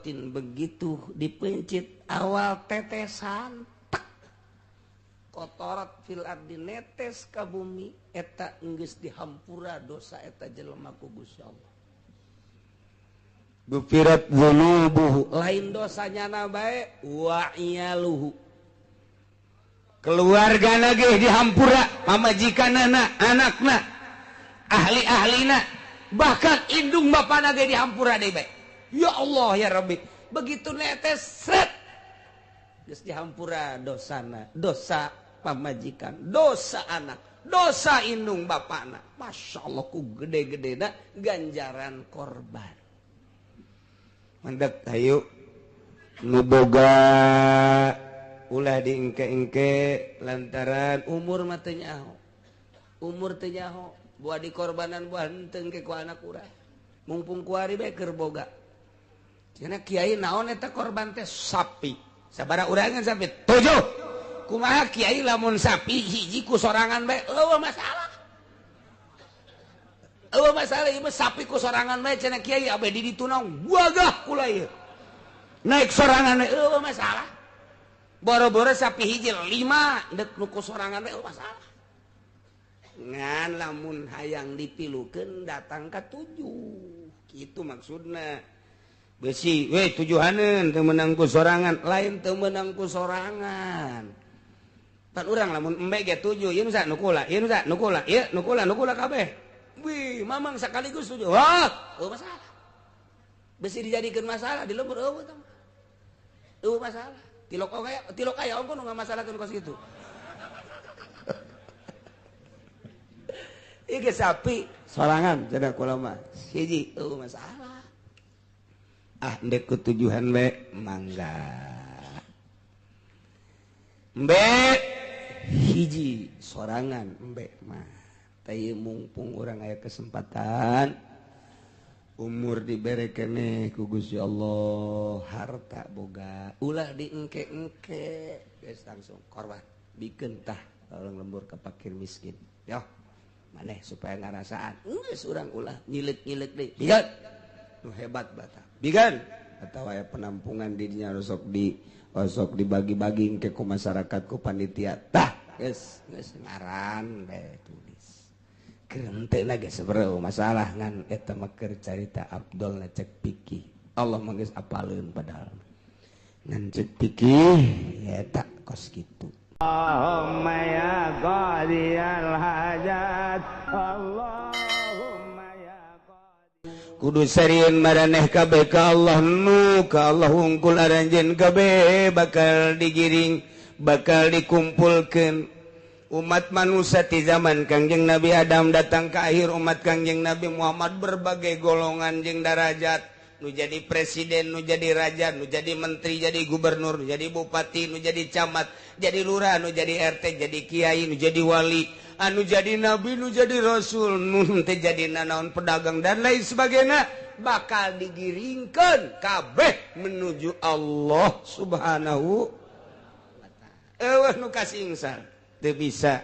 Qatrotin begitu dipencit awal tetesan tek kotorat fil ardi netes ka bumi eta geus dihampura dosa eta jelema ku Gusti Allah. Gufirat dzunubuhu lain dosanya na bae wa iyaluhu keluarga ge dihampura, pamajikanana, anakna, ahli-ahlina, bahkan indung bapana ge dihampura deui bae. Ya Allah ya Rabbi, begitu netes sret geus dihampura dosana, dosa pamajikan, dosa anak, dosa indung bapana. Masya Allah ku gede-gedena ganjaran korban. Mandek hayu nu boga ulah diengke-engke lantaran umur mah teu nyaho. Umur teu nyaho, buah dikorbanan buah henteu engke ku anak urang. Mumpung kuari bae keur boga. Cenah kiai naon eta korban teh sapi. Sabaraha urangan sapi? 7. Kumaha kiai lamun sapi hiji ku sorangan bae eueuh masalah. Eueuh masalah ieu sapi ku sorangan bae cenah kiai abe di ditu naon wagah kula ieu. Naik sorangan bae eueuh masalah. Boro-boro sapi hiji 5 dek nu ku sorangan bae eueuh masalah. Ngan lamun hayang dipilukeun datang ka 7. Kitu maksudna. Besi we tujuhaneun teu meunang ku sorangan, lain teu meunang ku sorangan. Pan urang lamun embe ge 7, ieu nu sa nu kula, ieu nu sa nu kula, ieu nu kula, nu kula kabeh. Wih, mamang sekaligus 7. Wah, eueuh masalah. Besi dijadikeun masalah di lembur eueuh tah. Eueuh masalah. Tilok aya, tilok aya ongko nu ngamasalahkeun kos kitu. Ieu ge sapi sorangan cenah kula mah. Hiji eueuh masalah. Ah, ndek kutujuhan we mangga. Embe hiji sorangan embe mah. Teh mumpung urang aya kesempatan umur dibere keneh ku Gusti Allah, harta boga ulah diengke-engke geus langsung korban bikeun tah tolong lembur ka fakir miskin. Yoh, maneh supaya ngarasaan geus urang ulah nyileuk-nyileuk deui. Bigan nu hebat bata. Bigan atau aya penampungan di dinya osok di osok dibagi-bagi ke ku masyarakat ku panitia tah geus geus ngaran bae tulis. Kerenteuna geus sebereu masalah ngan eta mah keur carita Abdul cek pikih. Allah mah geus apaleun padahal. Ngan cek pikih eta kos kitu. Allahumma ya qadiyal hajat, Allahumma ya qadi. Kudu sarieun maraneh kabeh ka Allah nu ka Allah hungkul aranjeun kabeh bakal digiring, bakal dikumpulkeun. Umat manusia di zaman Kangjeng Nabi Adam datang ke akhir umat Kangjeng Nabi Muhammad berbagai golongan jeung darajat, nu jadi presiden, nu jadi raja, nu jadi menteri, jadi gubernur, nu jadi bupati, nu jadi camat, jadi lurah, nu jadi RT, jadi kiai, nu jadi wali, anu jadi nabi, nu jadi rasul, nu teu jadi nanaon pedagang dan lain sebagainya, bakal digiringkeun kabeh menuju Allah Subhanahu wa ta'ala. Eueuh nu kasingsar teu bisa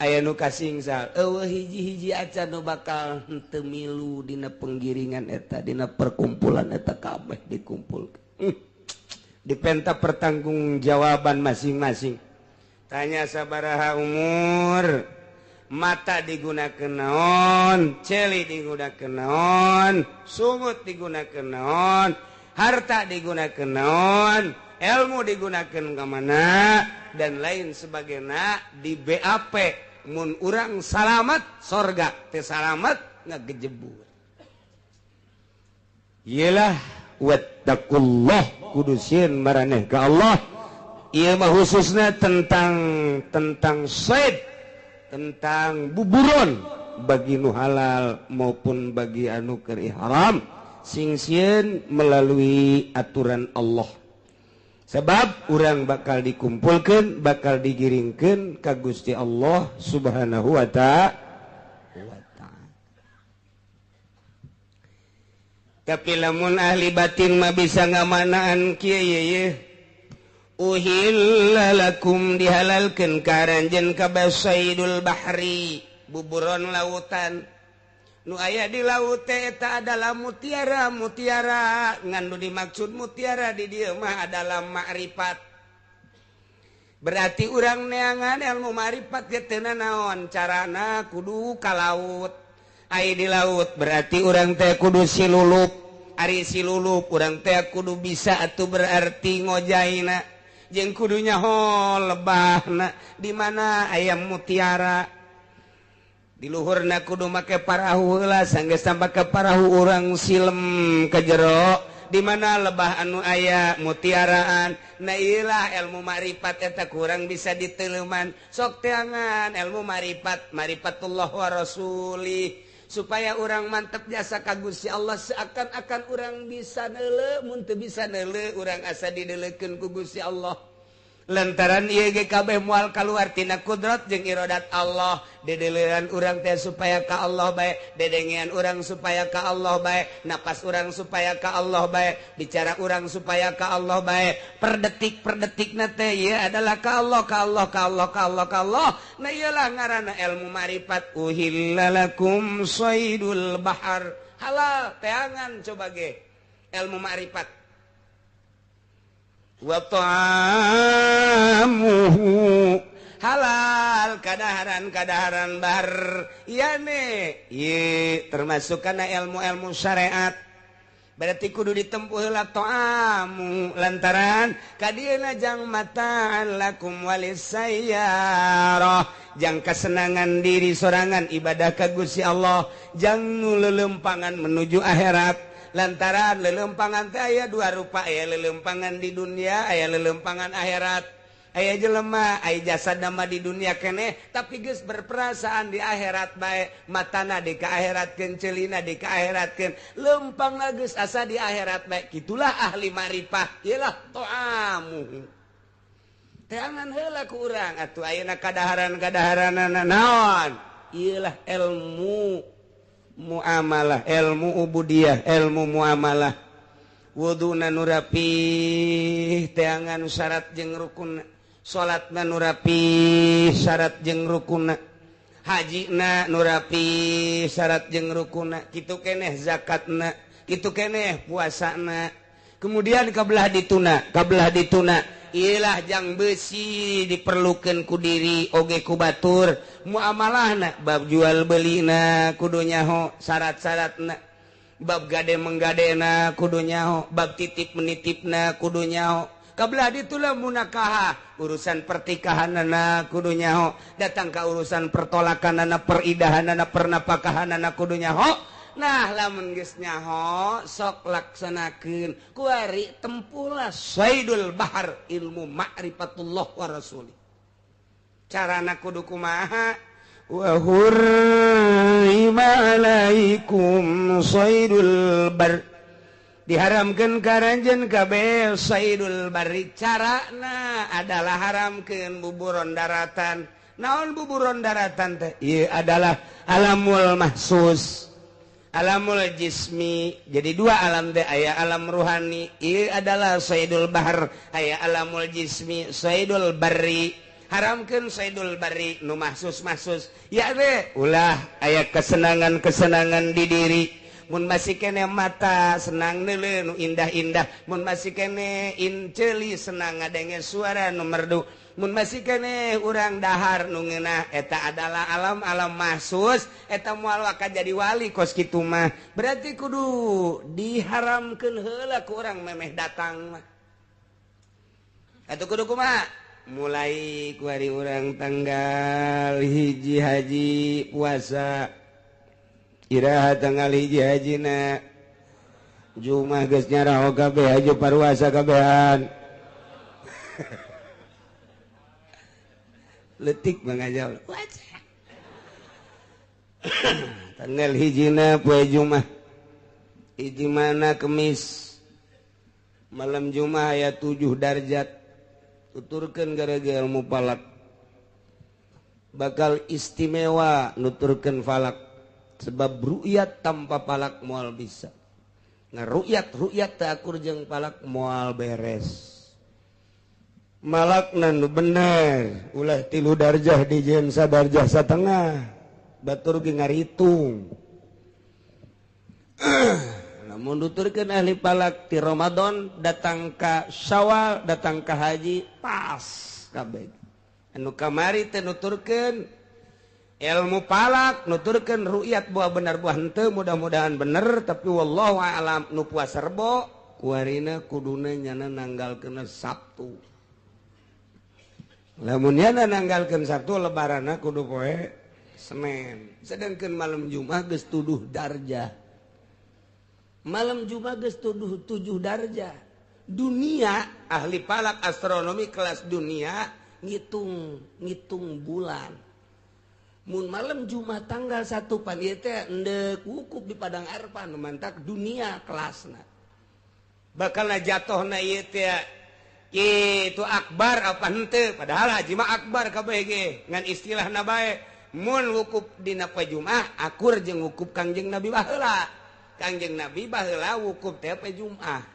aya nu kasingsal eueuh hiji-hiji acan nu bakal henteu milu dina penggiringan eta dina perkumpulan eta kabeh dikumpulkeun. Dipenta pertanggungjawaban masing-masing. Tanya sabaraha umur, mata digunakeun naon, celi digunakeun naon, sungut digunakeun naon, harta digunakeun naon, ilmu digunakan ke mana dan lain sebagainya di BAP. Mun urang salamat sorga, teu salamat ngagejebur. Iyalah wattaqullah kudu sieun maraneh ka Allah. Ieu mah khususna tentang said, tentang buburon bagi nu halal maupun bagi anu keur ihram sing sieun melalui aturan Allah. Sebab urang bakal dikumpulkan, bakal digiringkan ka Gusti Allah Subhanahu wa ta'ala. Tapi lamun ahli batin mah bisa ngamanaan kieu ye. Uhilla lakum dihalalkeun ka aranjeun kabeh saidul bahri, buburon lautan. Nu aya di laut teh eta adalah mutiara, mutiara ngan nu dimaksud mutiara di dieu mah adalah makrifat. Berarti urang neangan ilmu makrifat ge teu naon carana kudu ka laut. Ai di laut berarti urang teh kudu silulup. Ari silulup urang teh kudu bisa atuh berarti ngojaina jeung kudu nyaho lebahna di mana aya mutiara. Di luhurna kudu make parahu heula sanggeus make parahu urang silem ke jero di mana lebah anu aya mutiaraan. Nah iyalah ilmu makrifat eta kurang bisa diteleuman. Sok teangan ilmu makrifat, marifatullah wa rasuli supaya urang mantep jasa ka Gusti Allah seakan-akan urang bisa neuleu, mun teu bisa neuleu urang asa dideuleukeun ku Gusti Allah. Lantaran ieu ge kabeh moal kaluar tina kudrat jeung iradat Allah. Dedeleuan urang teh supaya ka Allah bae, dedengean urang supaya ka Allah bae, napas urang supaya ka Allah bae, bicara urang supaya ka Allah bae. Per detik per detikna teh ieu adalah ka Allah, ka Allah, ka Allah, ka Allah, ka Allah. Nah ieulah ngaranna ilmu makrifat. Uhilla lakum saydul bahar. Halal teangan coba ge ilmu makrifat. Wa ta'amuhu halal kadaharan-kadaharan bar yane ye termasuk kana ilmu-ilmu syariat. Berarti kudu ditempuh heula ta'amu lantaran kadieuna jang mataan lakum walisayyarah jang kesenangan diri sorangan ibadah ka Gusti Allah jang nu lelempangan menuju akhirat. Lantaran lelempangan teh aya dua rupa, aya lelempangan di dunia, aya lelempangan akhirat. Aya jelema aya jasa nama di dunia keneh tapi geus berperasaan di akhirat bae, matana di ka akhiratkeun, ceulina di ka akhiratkeun, lempangna geus asa di akhirat bae. Kitulah ahli marifah, ieulah to'amu. Teangan heula ku urang atuh ayeuna kadaharan-kadaharanana naon? Ieulah ilmu muamalah, ilmu ubudiyah, ilmu muamalah. Wuduna nu rapih teangan syarat jeung rukun, salatna nu rapih syarat jeung rukunna, hajina nu rapih syarat jeung rukunna, kitu keneh zakatna, kitu keneh puasana. Kemudian kabelah dituna, kabelah dituna ilah jang besi diperlukan ku diri oge ku batur. Muamalahna bab jual belina kudu nyaho syarat-syaratna, bab gade menggadena kudu nyaho, bab titip menitipna kudu nyaho. Kabelah ditulah munakaha urusan pertikahanana kudu nyaho, datang ka urusan pertolakanana, peridahanana, pernapakahanana kudu nyaho. Nah lamun geus nyaho sok laksanakeun kuari tempulah saidul bahar ilmu ma'rifatullah wa rasuli. Carana kudu kumaha? Wa hurrima alaikum saidul bar, diharamkeun ka aranjeun kabeh saidul barri. Carana adalah haramkeun buburon daratan. Naon buburon daratan teh? Ieu adalah alamul mahsus, alamul jismi. Jadi dua alam teh, aya alam ruhani ieu adalah saidul bahar, aya alamul jismi saidul barri. Haramkeun saidul barri nu mahsus-mahsus ya teh ulah aya kesenangan-kesenangan di diri. Mun masih kene mata senang neuleuh nu indah-indah, mun masih kene inceuli senang ngadenge suara nu merdu, mun masih kene urang dahar nu ngeunah, eta adalah alam-alam mahsus. Eta moal waka jadi wali kos kitu mah. Berarti kudu diharamkeun heula ku urang memeh datang mah. Atuh kudu kumaha? Mulai ku hari urang tanggal 1 haji puasa, iraha tanggal 1 hajina Jumat geus nyaraho kabeh haji paruasa kabehan. Letik mangajal. Tanggal 1 poe Jumat. Hiji mana Kemis. Malam Jumat aya 7 darjat. Tuturkeun gara-gara ilmu falak. Bakal istimewa nuturkeun falak. Sebab ru'yat tanpa falak moal bisa. Nah ru'yat teu akur jeung falak moal beres. Malakna nu bener ulah 3 darjah dijieun sadarjah satengah. Batur ge ngaritung. Namun nuturkeun ahli falak ti Ramadan datang ka Syawal datang ka haji pas kabeh. Anu kamari teh nuturkeun ilmu falak nuturkeun ru'yat buah bener buah henteu, mudah-mudahan bener tapi wallahu a'lam. Nu puasa Rebo kuarina kuduna nyana nanggalkeun Sabtu. Lamun nyana nanggalkeun Sabtu lebaranna kudu poe Senin. Sedangkan malam Jumat geus tuduh darjah. Malam Jumat geus tuduh 7 darjah. Dunia ahli falak astronomi kelas dunia ngitung bulan. Mun malam Jumat tanggal 1 pan ieu teh endek wukuf di Padang Arfah nu mantak dunia kelasna. Bakal jatuhna ieu teh itu akbar apa henteu, padahal haji mah akbar kabeh ge ngan istilahna bae. Mun wukuf dina poe Jumat akur jeung wukuf Kangjeng Nabi baheula. Kangjeng Nabi baheula wukuf teh poe Jumat.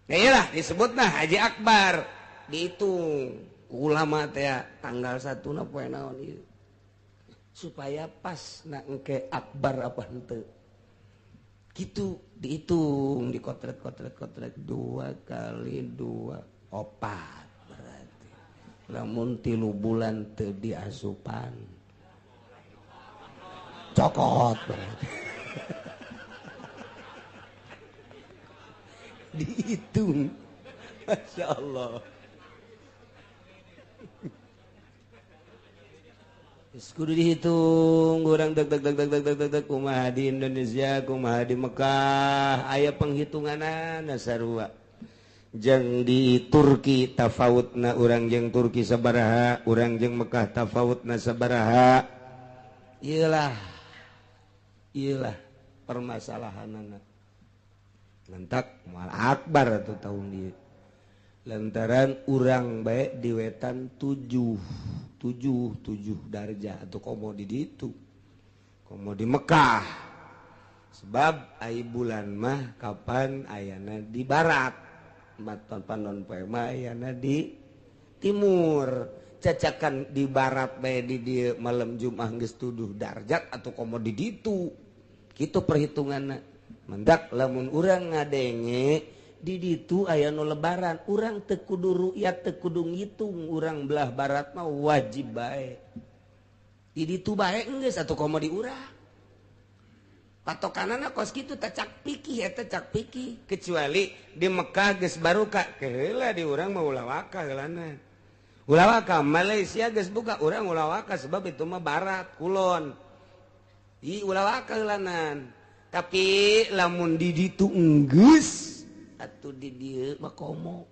Ya iyalah disebutna haji akbar. Dihitung ulama teh tanggal 1 na poe naon ieu supaya pas na engke akbar apa henteu. Gitu dihitung dikotret-kotret-kotret 2 kali 2 4 berarti. Lamun 3 bulan teu diasupan cokot berarti. Dihitung, Masya Allah. Kudu dihitung urang deg deg deg deg deg deg deg kumaha di Indonesia kumaha di Mekah aya penghitunganana sarua. Jeung di Turki tafawutna urang jeung Turki sabaraha, urang jeung Mekah tafawutna sabaraha. Iyalah, iyalah permasalahanana. Lantak moal akbar atuh tahun ieu. Lantaran urang bae di wetan 7 darjah atau komo di ditu komo di Mekah. Sebab ai bulan mah kapan ayana di barat, maton panon poe mah ayana di timur. Cacakan di barat bae di dieu malam Jumat geus 7 darjat atau komo di ditu. Kitu perhitunganna. Mendak lamun urang ngadenge di ditu aya nu lebaran, urang teu kudu ru'yat teu kudu ngitung, urang belah barat mah wajib bae. Di ditu bae geus atuh komo di urang. Patokanana kos kitu teh cak pikih eta cak pikih, kecuali di Mekah geus baruka keheula di urang mah ulah waka heulana. Ulah waka Malaysia geus buka urang ulah waka sebab itu mah barat kulon. Di ulah waka heulanan. Tapi lamun di ditu enggeus atuh di dieu mah komo.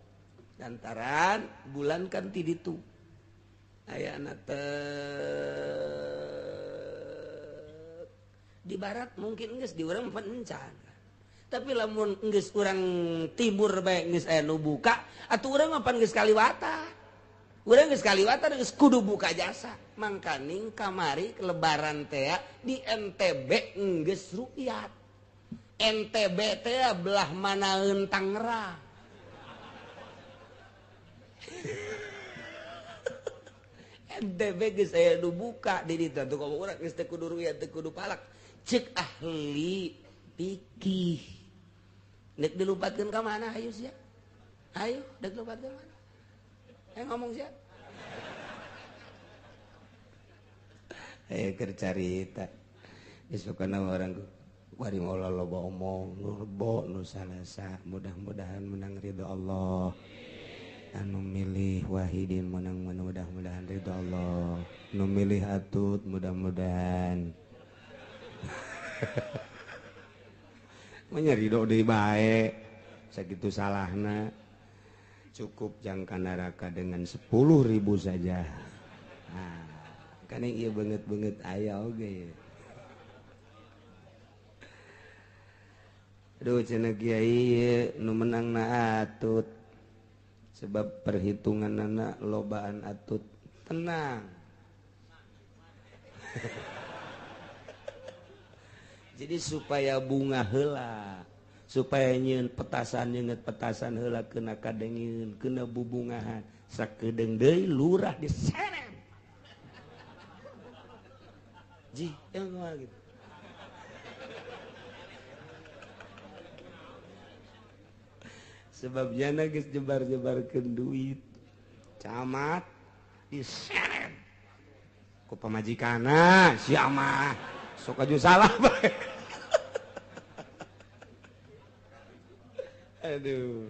Lantaran bulan kan ti ditu ayana teh di barat mungkin geus di urang pencan. Tapi lamun geus urang timur bae geus aya nu buka atuh urang mah pan geus kaliwatan. Urang geus kaliwatan geus kudu buka jasa. Mangkaning kamari lebaran teh di NTB geus rukyat. NTB teh belah manaeun Tangerang. NTB geus aya nu buka di ditu atuh komo urang geus teu kudu rukyat teu kudu palak. Cek ahli fikih. Nek dilupatkeun ka mana hayu sia? Hayu dek lupatkeun mana? Ngomong sia. Ayo keur carita. Geus pokona urang bari moal loba omong nu rebo nu salasa, mudah-mudahan menang ridho Allah. Anu milih Wahidin menang mudah-mudahan ridho Allah. Nu milih Atut mudah-mudahan menya ridho deui bae sakitu salahna. Cukup jangka neraka dengan 10.000 saja. Nah, kan ieu beungeut-beungeut aya oge. Aduh cenah kiai nu menangna Atut. Sebab perhitunganana lobaan Atut. Tenang. Jadi supaya bunga heula, supaya nyieun petasan nyeungeut petasan heula kena kadengeun, kena bubungahan, sakedeung deui lurah diseret. Ji, yang gitu. Sebabnya geus jebar-jebarkeun duit. Camat diseret ku pamajikanna sia mah sok aju salah bae. Aduh.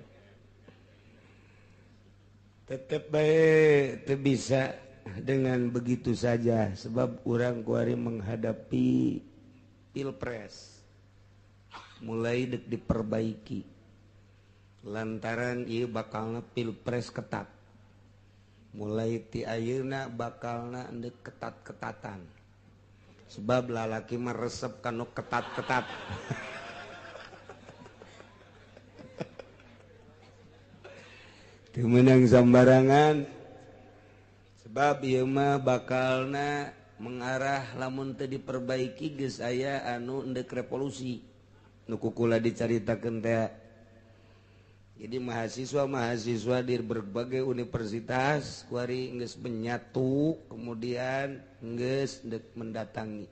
Tetep bae teu bisa dengan begitu saja sebab urang kuari menghadapi pilpres. Mulai dek diperbaiki. Lantaran ieu bakalna pilpres ketat. Mulai ti ayeuna bakalna endek ketat-ketatan. Sebab lalaki mah resep kanu ketat-ketat. Teu meunang sambarangan. Sebab ieu mah bakalna mengarah lamun teu diperbaiki geus aya anu endek revolusi. Nu kukula dicaritakeun teh. Jadi mahasiswa-mahasiswa di berbagai universitas kuari geus menyatu kemudian geus dek mendatangi.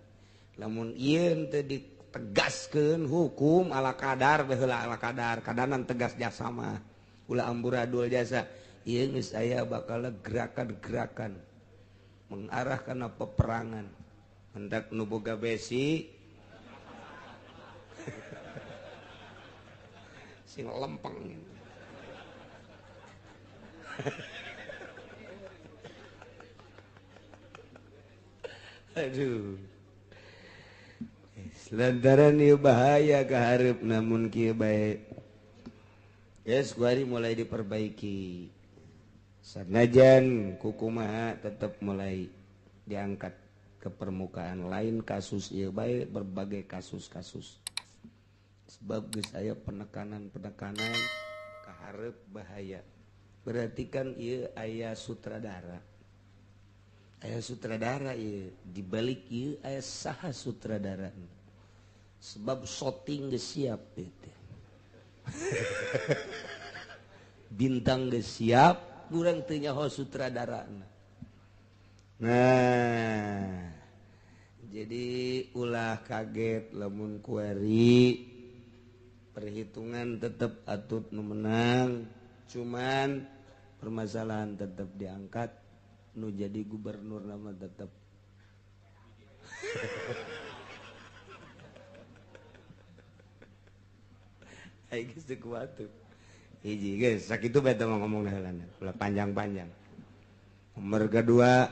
Lamun ieu teu ditegaskeun hukum ala kadar baheula ala kadar, kadanan tegas jasa mah. Ulah amburadul jasa. Ieu geus aya bakal gerakan-gerakan mengarah kana peperangan. Hendak nu boga besi sing lempeng. Aduh. Lantaran ieu bahaya kaharep namun kieu bae. Geus kuari mulai diperbaiki. Sanajan kukumaha tetep mulai diangkat ke permukaan lain kasus ieu bae berbagai kasus-kasus. Sebab geus aya penekanan-penekanan kaharep bahaya. Berarti kan ieu aya sutradara. Aya sutradara ieu, dibalik ieu aya saha sutradara. Sebab shooting geus siap ieu teh. Bintang geus siap, urang teu nyaho sutradarana. Nah, jadi ulah kaget lamun kuari perhitungan tetap atut nu menang, cuman permasalahan tetap diangkat, nu jadi gubernur nama tetap. Ayo geus teu kuat tuh. Hiji geus sakitu bae teh ngomong heulana, ulah panjang-panjang. Nomor kedua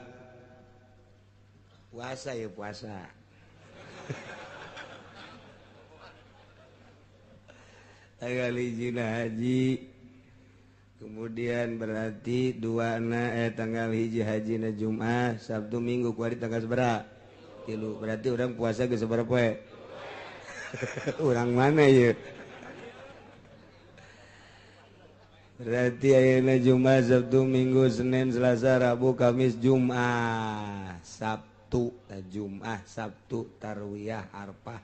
puasa ya puasa. Tanggal hiji haji, kemudian berarti dua na tanggal hiji haji na Jumat, Sabtu Minggu kuari tanggal sabaraha? 3. Berarti orang puasa geus sabaraha poe? Urang mana ieu? Berarti ayeuna Jumat, Sabtu, Minggu, Senin, Selasa, Rabu, Kamis, Jumat, Sabtu, Jumat, Sabtu, Tarwiyah, Arfah.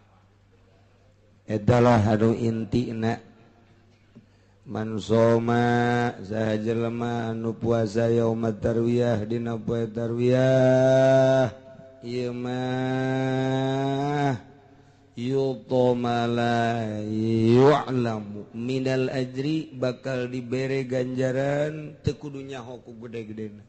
Adalah anu intina man soma saha jelema anu puasa yauma tarwiyah dina poe tarwiyah ieu mah yutama la yu'lamu minal ajri bakal dibere ganjaran teu kudu nyaho ku gede-gedena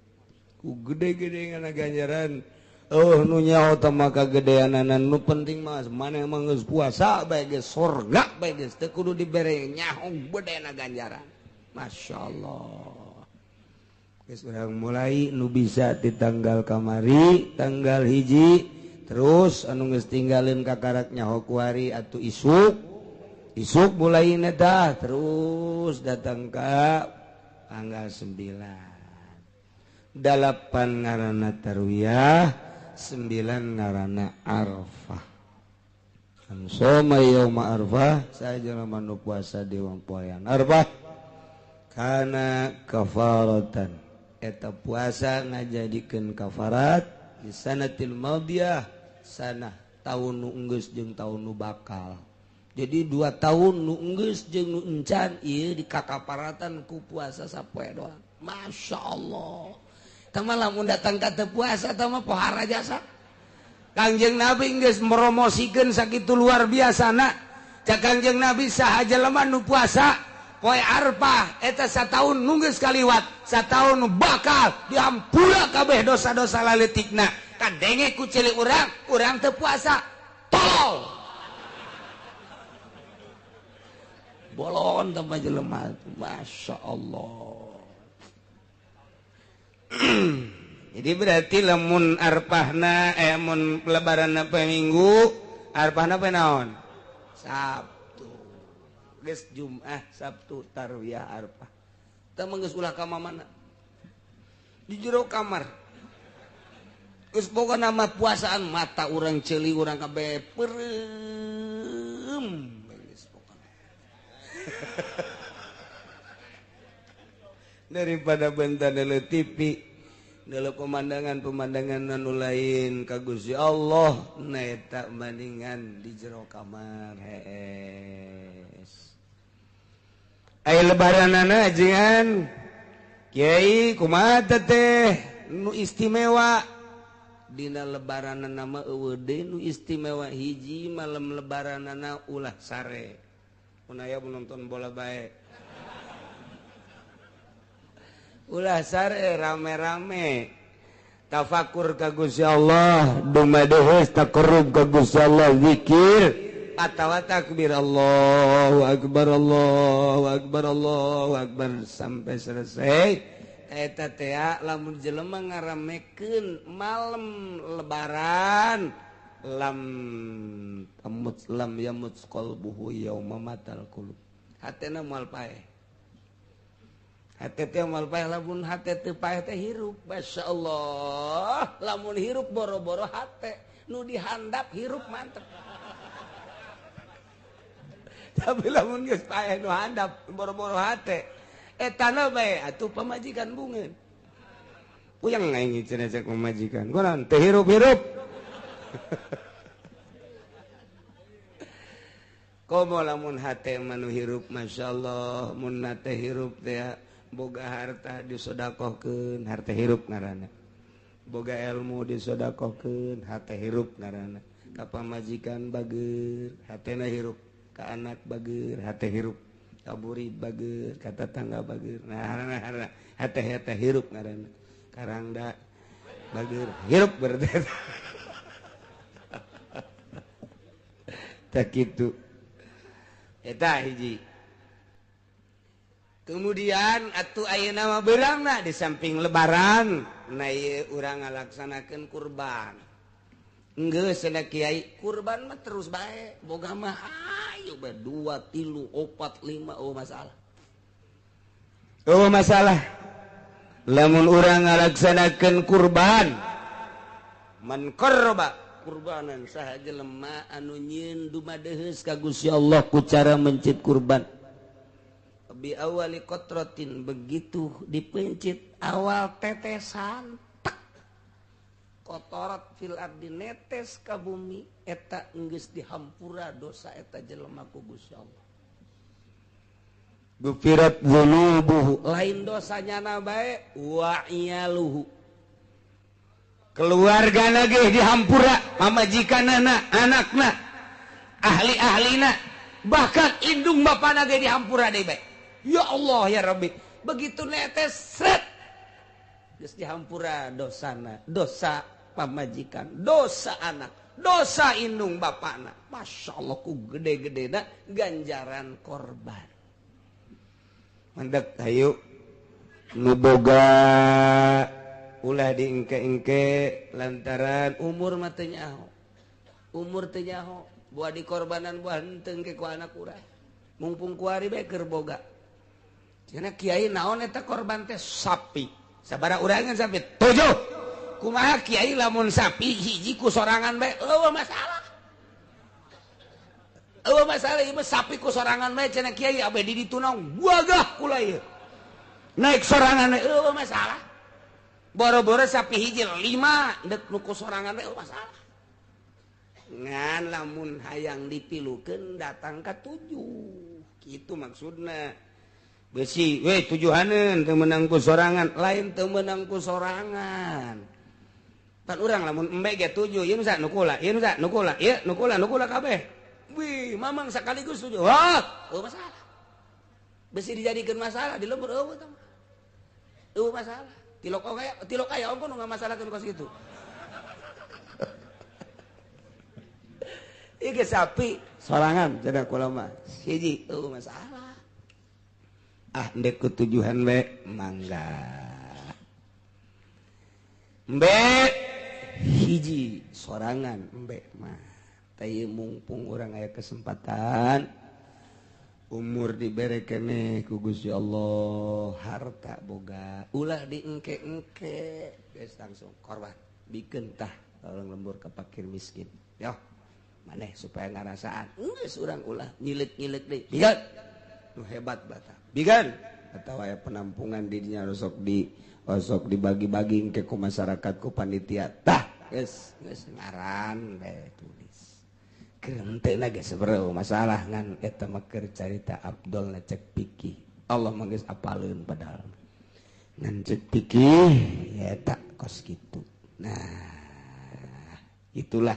ku gede-gedena ganjaran. Oh nu nyaho teh maka gedeanana nu penting mah mana emang geus puasa bae geus surga bae geus teu kudu dibere nyaho gedena ganjaran. Masyaallah. Geus urang mulai nu bisa di tanggal kamari tanggal hiji terus anu geus tinggalin kakarak nyaho kuari atuh isuk isuk mulai tah terus datang ka tanggal 9 8 ngaranna tarwiyah 9 ngaranna Arfah. Soma yauma Arfah saja manu puasa di poean Arfah kana kafaratan eta puasa ngajadikeun kafarat di sanatil madiyah sanah tahun nu enggeus jeung tahun nu bakal. Jadi 2 tahun nu enggeus jeung nu encan ieu dikakaparatan ku puasa sapoe doang. Masya Allah. Tama lamun datang ka teu puasa tama pohara jasa. Kangjeng Nabi geus meromosikeun sakitu luar biasana. Cak Kangjeng Nabi saha jelema nu puasa Poe Arfah eta sataun nu geus kaliwat, sataun bakal dihampura kabeh dosa-dosa laletikna. Kadenge ku ceuli urang, urang teu puasa. Tolol. Bolon tambah jelema, Masya Allah. Jadi berarti lamun arpahna mun lebaranna poe Minggu, arpahna poe naon? Sabtu. Geus Jumat, Sabtu, Tarwiyah, Arfah. Teu mah geus ulah ka mana? Di jero kamar. Geus boga nama puasaan mata urang ceuli urang kabeh peureum. Geus pokona. Daripada benta dele TV, dele pemandangan-pemandangan anu lain ka Gusti Allah, na eta bandingan di jero kamar hees. Aya lebaranana ajengan kiai kumaha teh nu istimewa dina lebaranana mah eueuh deui nu istimewa hiji malam lebaranana ulah sare. Mun aya nonton bola bae. Ulah sare rame-rame tafakur ka Gusti Allah, dumadehes taqarrub ka Gusti Allah, zikir atawa takbir Allahu akbar Allahu akbar Allahu akbar sampai selesai. Eta teh lamun jelema ngaramekeun malam lebaran lam tamut lam yamut qalbuhu yauma matal qulub, hatena moal paeh. Hate teh moal paeh, lamun hate teu paeh teh hirup. Masyaallah, lamun hirup boro-boro hate nu dihandap hirup mantep. Tapi lamun geus paeh nu handap boro-boro hate etana bae atuh pamajikan bungeun. Puyeng aing cenah cek pamajikan. Kunaon teu hirup-hirup. Komo lamun hate mah nu hirup masyaallah, mun hate hirup teh boga harta disodakohkeun, harta hirup ngaranna. Boga ilmu disodakohkeun, harta hirup ngaranna. Ka pamajikan bager, hatena hirup. Ka anak bager, hate hirup. Ka murid bager, ka tetangga bager. Nah, hate hirup ngaranna. Karangda bager, hirup berarti. Tak kitu. Eta hiji. Kemudian atuh ayeuna mah beurangna di samping lebaran na ieu urang ngalaksanakeun kurban. Geus cenah kiai kurban mah terus bae boga mah ayo bae 2 3 4 5 oh masalah. Oh masalah. Lamun urang ngalaksanakeun kurban man qarraba kurbanan saha jelema anu nyieun dumadeheus ka Gusti Allah ku cara mencit kurban. Bi awali kotrotin, begitu dipencit awal tetesan tek kotorat fil ardi netes ka bumi eta geus dihampura dosa eta jelema ku Gusti Allah. Gufirat dzunubuhu, lain dosanya na bae wa iyaluhu, keluargana ge dihampura, pamajikanana, anakna, ahli-ahlina, bahkan indung bapana ge dihampura deui bae. Ya Allah ya Rabbi, begitu netes sret geus dihampura dosana, dosa pamajikan, dosa anak, dosa indung bapana. Masya Allah ku gede-gedena ganjaran korban. Mandek hayu nu boga ulah diengke-engke lantaran umur mah teu nyaho. Umur teu nyaho, buah dikorbanan buah henteu engke ku anak urang. Mumpung kuari bae keur boga. Cenah kiai naon eta korban teh sapi. Sabaraha urangan sapi? 7. Kumaha kiai lamun sapi hiji ku sorangan bae eueuh masalah. Eueuh masalah ieu mah sapi ku sorangan bae cenah kiai abe di ditu naon gagah kula ieu. Naik sorangan bae eueuh masalah. Boro-boro sapi hiji 5 deuk nu ku sorangan bae eueuh masalah. Ngan lamun hayang dipilukeun datang ka 7. Kitu maksudna. Besi, weh tujuhaneun teu meunang ku sorangan, lain teu meunang ku sorangan. Pan urang lamun embe ge 7, ieu nu sa nu kula, ieu nu sa nu kula, ieu nu kula, nu kula kabeh. Wih, mamang sekaligus 7. Wah, eueuh masalah. Besi dijadikeun masalah di lembur eueuh tah. Eueuh masalah. Tilok aya ongko nu ngamasalahkeun kos kitu. Ieu ge sapi sorangan cenah kula mah. Hiji eueuh masalah. Ah ndek kutujuhan we mangga. Embe hiji sorangan embe mah. Tah mumpung urang aya kesempatan umur dibere keneh ku Gusti Allah, harta boga ulah diengke-engke geus langsung korban bikeun tah tolong lembur ka fakir miskin. Yo maneh supaya ngarasaan geus urang ulah nyilet-nyilet deui. Bigan nu hebat bata. Bigan atawa aya penampungan di dinya osok dibagi-bagi engke ku masyarakat ku panitia. Tah geus geus ngaran bae tulis. Henteu geus sebereu masalah ngan eta mah keur carita Abdul cek pikih. Allah mah geus apaleun padahal. Ngan cek pikih ya eta kos kitu. Nah, itulah.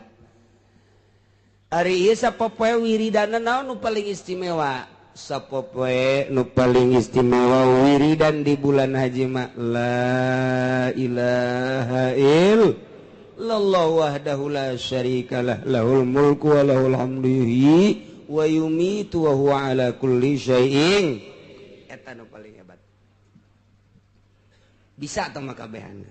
Ari ieu sapopoe wiridana naon nu paling istimewa? Sapopoe nu paling istimewa wiridan di bulan haji mah la ilaha illallah wahdahu la syarikalah lahul mulku wa lahul hamdu yuhyi wa yumitu wa huwa ala kulli syai'in. Eta nu paling hebat. Bisa tah mah kabehan.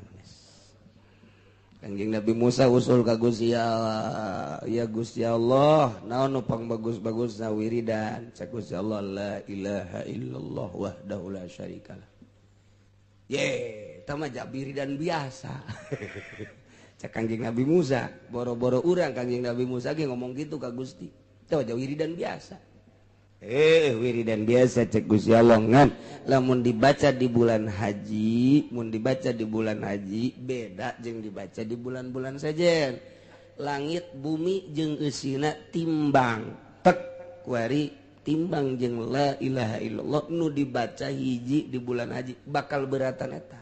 Kanjeng Nabi Musa usul ka Gusti Allah, ya Gusti Allah, naon nu pangbagus-bagusna wiridan? Cak Gusti Allah la ilaha illallah wahdahu la syarikalah. Ye, eta mah wiridan biasa. Cak Kanjeng Nabi Musa, boro-boro urang Kanjeng Nabi Musa ge ngomong gitu ka Gusti. Teu wiridan biasa. Wiridan biasa cek Gusti Allah ngan lamun dibaca di bulan haji, mun dibaca di bulan haji beda jeung dibaca di bulan-bulan sejen. Langit bumi jeung eusina timbang. Tek kuari timbang jeung la ilaha illallah nu dibaca hiji di bulan haji bakal beratan eta.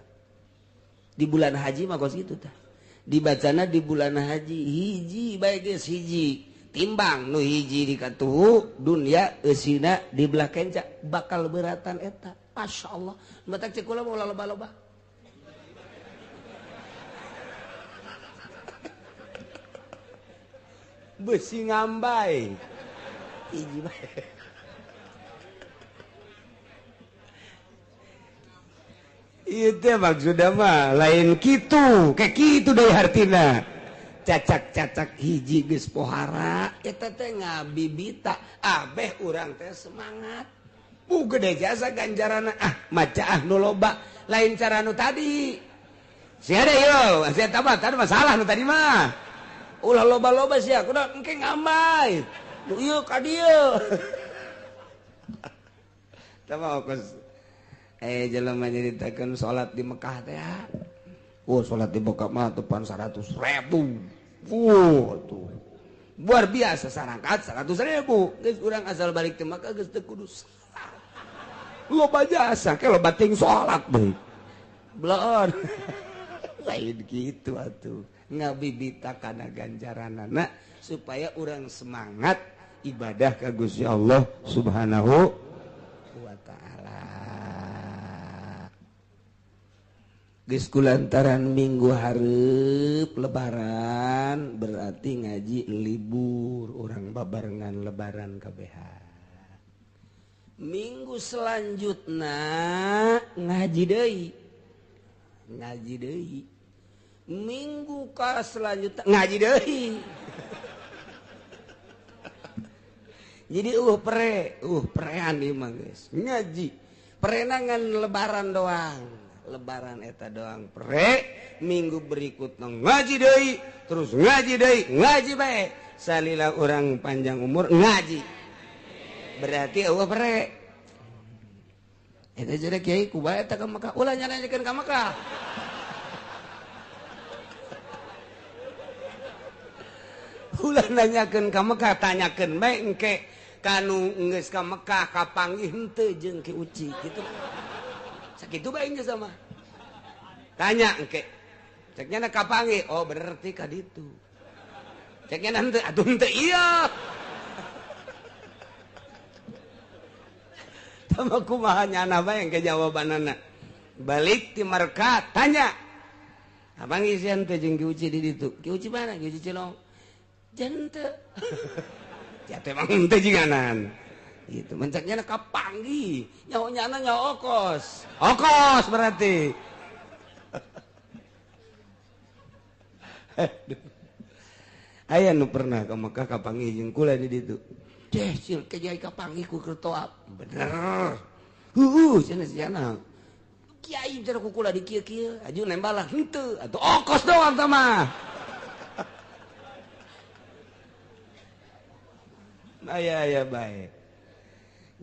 Di bulan haji mah kos kitu tah. Dibacana di bulan haji hiji bae geus hiji. Timbang nu hiji di katuhu dunia eusina di belah kenca bakal beratan eta. Masya Allah. Matak cek kula mau loba-loba. Besi ngambai. Hiji bae. Ieu teh maksudna mah lain kitu, kayak kitu deui hartina. Cacak-cacak hiji geus pohara eta teh ngabibita abeh urang teh semangat. Bu gede jasa ganjarana ah maca ah nu loba lain cara nu tadi. Sia deui yo, sia tah tadi masalah nu tadi mah. Ulah loba-loba sia kudu engke ngambai. Nu ieu ka dieu. Tah mah kos jelema nyaritakeun salat di Mekah teh. Oh, salat di Mekah mah tepan 100.000. Tuh. Luar biasa sarangkat 100.000. Geus urang asal balik teh Mekah geus teu kudu salat. Loba jasa ke loba ting salat deui. Bleon. Lain kitu atuh. Ngabibita kana ganjaranana supaya urang semangat ibadah ka Gusti Allah Subhanahu wa ta'ala. Geus kulantaran minggu hareup lebaran berarti ngaji libur urang babarengan lebaran kabehan. Minggu selanjutna ngaji deui. Ngaji deui. Minggu ka selanjutna ngaji deui. Jadi prean ieu mah geus. Ngaji. Perenangan lebaran doang. Lebaran eta doang pre, minggu berikutnya ngaji deui, terus ngaji deui, ngaji bae. Salila urang panjang umur ngaji. Berarti eueuh pre. Eta jadi kiai ku bae eta ka Mekah, ulah nyanyakeun ka Mekah. Ulah nanyakeun ka Mekah, tanyakeun bae engke kanu geus ka Mekah kapanggih henteu jeung Ki Uci kitu. Sakitu bae geus sama. Tanya engke. Ceknya na kapanggih, oh berarti ka ditu. Ceknya na henteu, atuh henteu ieu. Tama kumaha nyana bae ke jawabanana. Balik ti Marka tanya. Abang isian teh jeung Ki Uci di ditu. Ki Uci mana? Ki Uci Cilong. Jan teu. Ya teh emang teu jinganan. Gitu mencaknya kapanggih. Nyaho nyana nyaho okos. Okos berarti. Aya nu pernah ka Mekah kapanggih jeung kula di ditu. Deh sil ke kiai kapanggih ku keur toap. Bener. Heueuh cenah cenah. Kiai bicara ku kula di kieu-kieu, aju nembalah henteu atuh okos doang tah mah. Aya aya bae.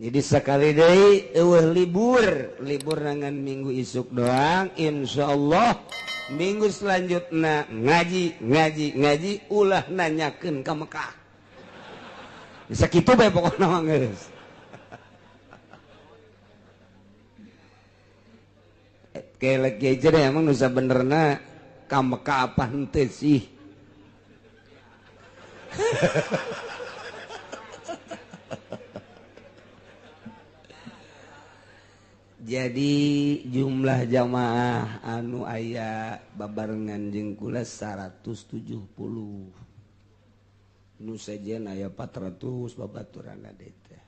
Jadi sekali deui eueuh libur, libur nangan minggu isuk doang insyaallah minggu selanjutnya ngaji ngaji ngaji ulah nanyakeun ka Mekah. Bisa kitu bae pokona mah geus. Kelek ge deh emang nu sabenerna ka Mekah apa henteu sih. Jadi jumlah jamaah anu aya babarengan jeung kula 170. Nu sejen aya 400 babaturanna deui teh.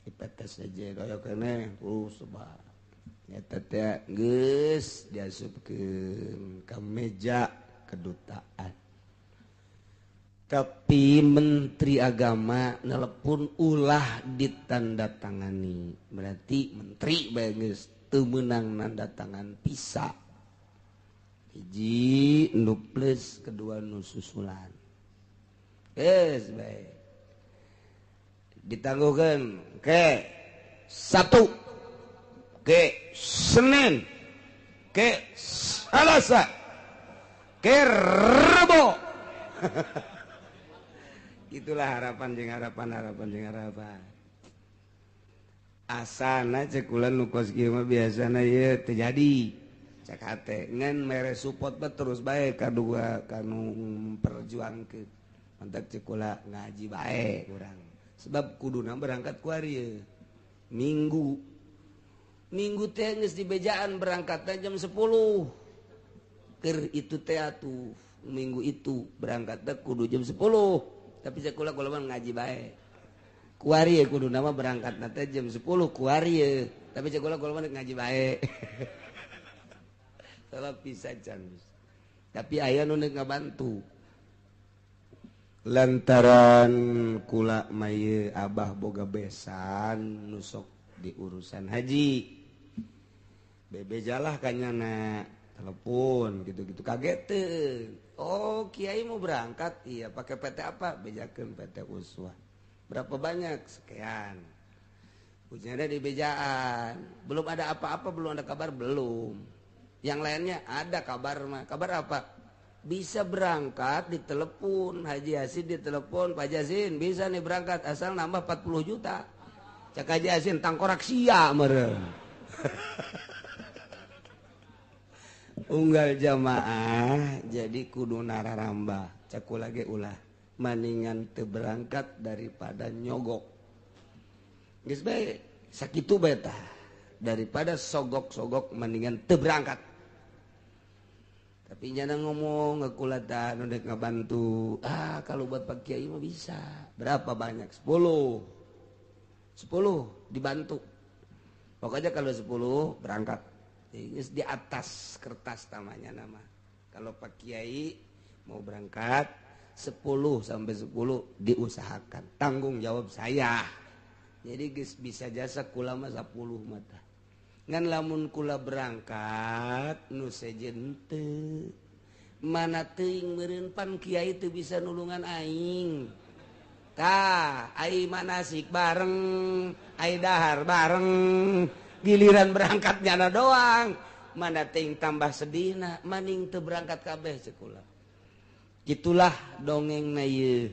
Ipetes sejen aya keneh sebab eta teh geus diasupkeun ka meja kedutaan. Tapi Menteri Agama nelepon ulah ditandatangani. Berarti menteri bae geus teu meunang nanda tangan pisa. Hiji nu plus kedua nu susulan. Geus bae. Ditangguhkeun ke 1 ke Senin ke Selasa ke Rebo. Itulah harapan jeung harapan harapan jeung harapan. Asana cek kula nu kos kieu mah biasana ieu teu jadi. Cek hate ngan mere support mah terus bae kadua kanu memperjuangkeun. Mantak cek kula ngaji bae urang. Sebab kuduna berangkat ku ari Minggu. Minggu teh geus dibejaan berangkatna jam 10. Keur itu teh atuh minggu itu berangkatna kudu jam 10. Tapi sekolah kula mah ngaji bae. Kuari kudu nama berangkat teh jam 10 kuari. Tapi sekolah kula mah ngaji bae. Salah pisan can. Tapi aya nu ngabantu. Lantaran kula mah ieu abah boga besan nu sok di urusan haji. Bebejalah kanyana telepon gitu-gitu kaget teu. Oh kiai mau berangkat, iya pakai PT apa? Bejakeun PT Uswah. Berapa banyak? Sekian. Ujiannya di bejaan. Belum ada apa-apa, belum ada kabar, belum. Yang lainnya ada kabar mah. Kabar apa? Bisa berangkat ditelepon, Haji Yasin ditelepon, Pak Yasin bisa nih berangkat asal nambah 40 juta. Cak Haji Yasin tangkorak sia meureun. Unggal jamaah jadi kudu nararamba cakul lagi ulah maningan teu berangkat daripada nyogok geus bae sakitu bae tah daripada sogok-sogok mendingan teu berangkat. Tapi nyana ngomong ngekula tah nu dek ngabantu, ah kalau buat Pak Kiai mah bisa. Berapa banyak? 10. 10 dibantu. Pokoknya kalau 10 berangkat. Di atas kertas tamanya nama. Kalau Pak Kiai mau berangkat 10 sampai 10 diusahakan. Tanggung jawab saya. Jadi geus bisa jasa kula mah 10 mata. Ngan lamun kula berangkat nu sejen teu. Mana teuing meureun pan kiai teu bisa nulungan aing. Tah, ai manasik bareng, ai dahar bareng. Giliran berangkat nyana doang. Mana ting tambah sedihna, maning teu berangkat kabeh cek kula. Gitulah dongengna ieu.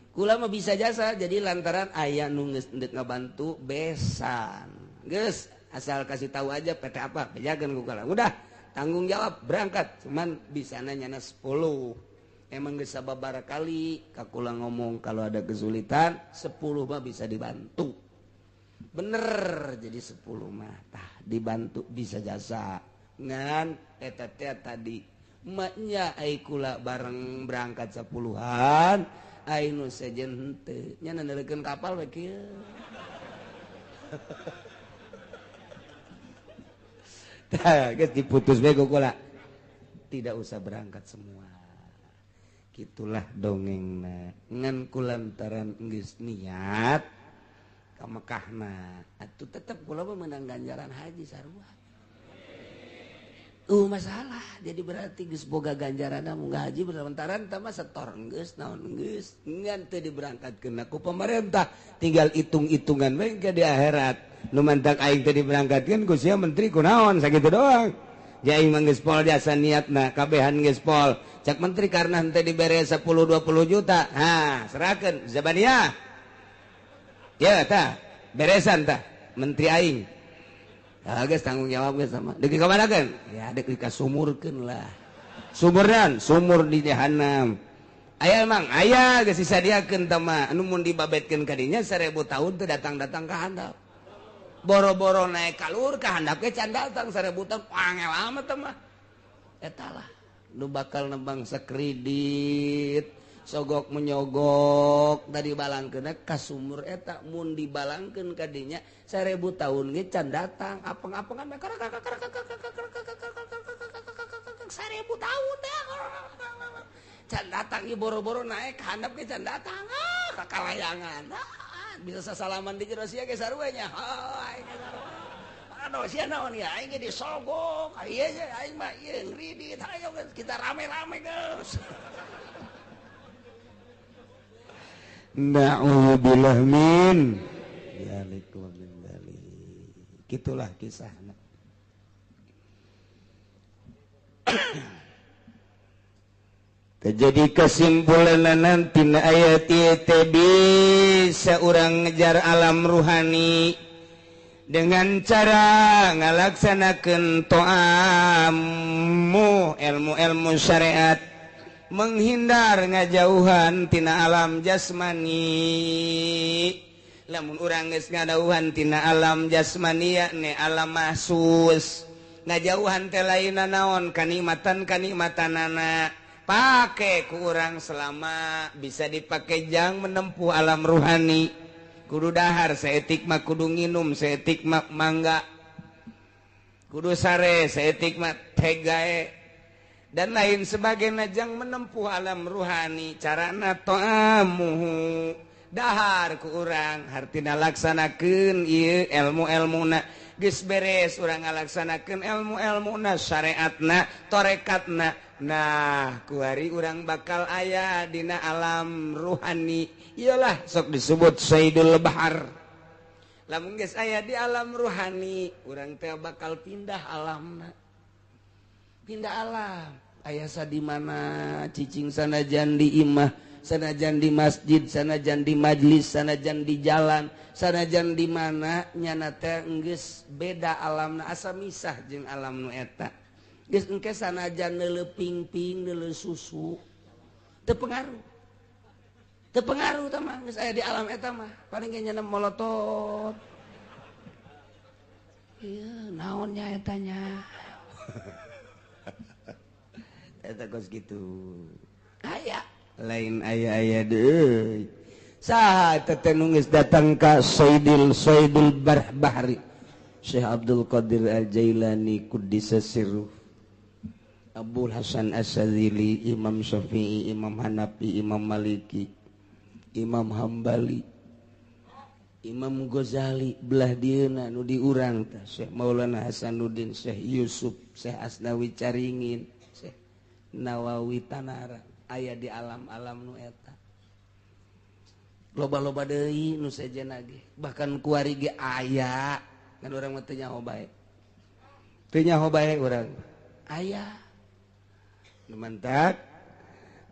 Kula mah bisa jasa jadi lantaran aya nu geus deuk ngabantu besan. Geus asal kasih tahu aja PT apa, bejakeun ku kula. Udah tanggung jawab berangkat, cuman bisana nyana 10. Emang geus sababaraha kali ka kula ngomong kalau ada kesulitan 10 mah bisa dibantu. Bener jadi 10 mah tah dibantu bisa jasa. Ngan eta teh tadi maknya ai kula bareng berangkat 10-an ai nu sejen henteu nya nandelekeun kapal we kieu. Tah geus diputus we ku kula. Tidak usah berangkat semua. Gitulah dongengna. Ngan kulantaran geus niat ka Mekahna atuh tetep kula mah meunang ganjaran haji sarua. Masalah jadi berarti geus boga ganjaranna munggah haji berlantaran tah mah setor geus naon geus ngan teu diberangkatkeun ku pemerintah tinggal hitung-hitungan we ke di akhirat nu mantak aing teu diberangkatkeun ku sia menteri kunaon sakitu doang. Ja aing mah geus pol jasa niatna kabehan geus pol cak menteri karena henteu dibere 10 20 juta ha serahkeun zabaniah ya tah beresan tah menteri aing. Ah geus tanggung jawab geus sama. Deuk dikamanakeun? Ya deuk dikasumurkeun lah. Sumurnan, sumur di jahanam. Aya emang aya geus disadiakeun tah mah anu mun dibabetkeun ka dinya 1000 tahun teu datang-datang ka handap. Boro-boro naik kalur ka handap ge can datang 1000 tahun angel amat tah mah. Eta lah nu bakal nembang sakredit. Sogok menyogok tadi balangkeun ka sumur eta mun dibalangkeun ka dinya 1000 tahun ge can datang apeng-apengan 1000 tahun teh can datang ieu boro-boro naik handap ge can datang ah ka kalayangan bisa sasalaman di jero sia ge sarua nya aing aduh sia naon ya aing ge disogok ieu aing mah ieu ngridit ayo kita rame-rame geus. Na'udzubillah min dzalik wa min dzalik. Gitulah kisahna. Jadi kesimpulan nanti ayat ieu bisa urang ngejar alam ruhani dengan cara ngalaksanakeun to'amu ilmu-ilmu syariat, menghindar ngajauhan tina alam jasmani. Lamun urang geus ngadauhan tina alam jasmani yakni alam mahsus, ngajauhan teh lainna naon kanikmatan-kanikmatanana pake ku urang selama bisa dipake jang menempuh alam ruhani. Kudu dahar saeutik mah kudu nginum saeutik mah mangga, kudu sare saeutik mah tegae dan lain sebagainya jang menempuh alam ruhani. Carana to'amuhu dahar ku urang hartina laksanakeun ieu ilmu-ilmuna geus beres urang ngalaksanakeun ilmu-ilmuna syariatna torekatna. Nah kuari urang bakal aya dina alam ruhani, iyalah sok disebut Sayyidul Bahar. Lamun geus aya di alam ruhani urang teh bakal pindah alamna, pindah alam. Aya sa di mana cicing sanajan di imah, sanajan di masjid, sanajan di majlis, sanajan di jalan, sanajan di mana nyana teh geus beda alamna asa misah jeung alam nu eta. Geus engke sanajan neuleuh pingping, neuleuh susu teu pengaruh. Teu pengaruh tah mah geus aya di alam eta mah. Paling ge nyana molotot. Ieu naon nya eta nya. Eta kos kitu. Aya lain aya-aya deui. Saha eta teh nu geus datang ka Sayyidil Bahri Syekh Abdul Qadir Al-Jailani Quddisa Sirruh, Abul Hasan Asy-Syadzili, Imam Syafi'i, Imam Hanafi, Imam Maliki, Imam Hambali, Imam Ghazali belah dieuna nu diurang teh Syekh Maulana Hasanuddin, Syekh Yusuf, Syekh Asnawi Caringin, Syekh Nawawi Tanara aya di alam-alam nu eta. Loba-loba deui nu sejenna ge, bahkan kuari ge aya kan urang mah teu nyaho bae. Teu nyaho bae urang. Aya. Nu mantak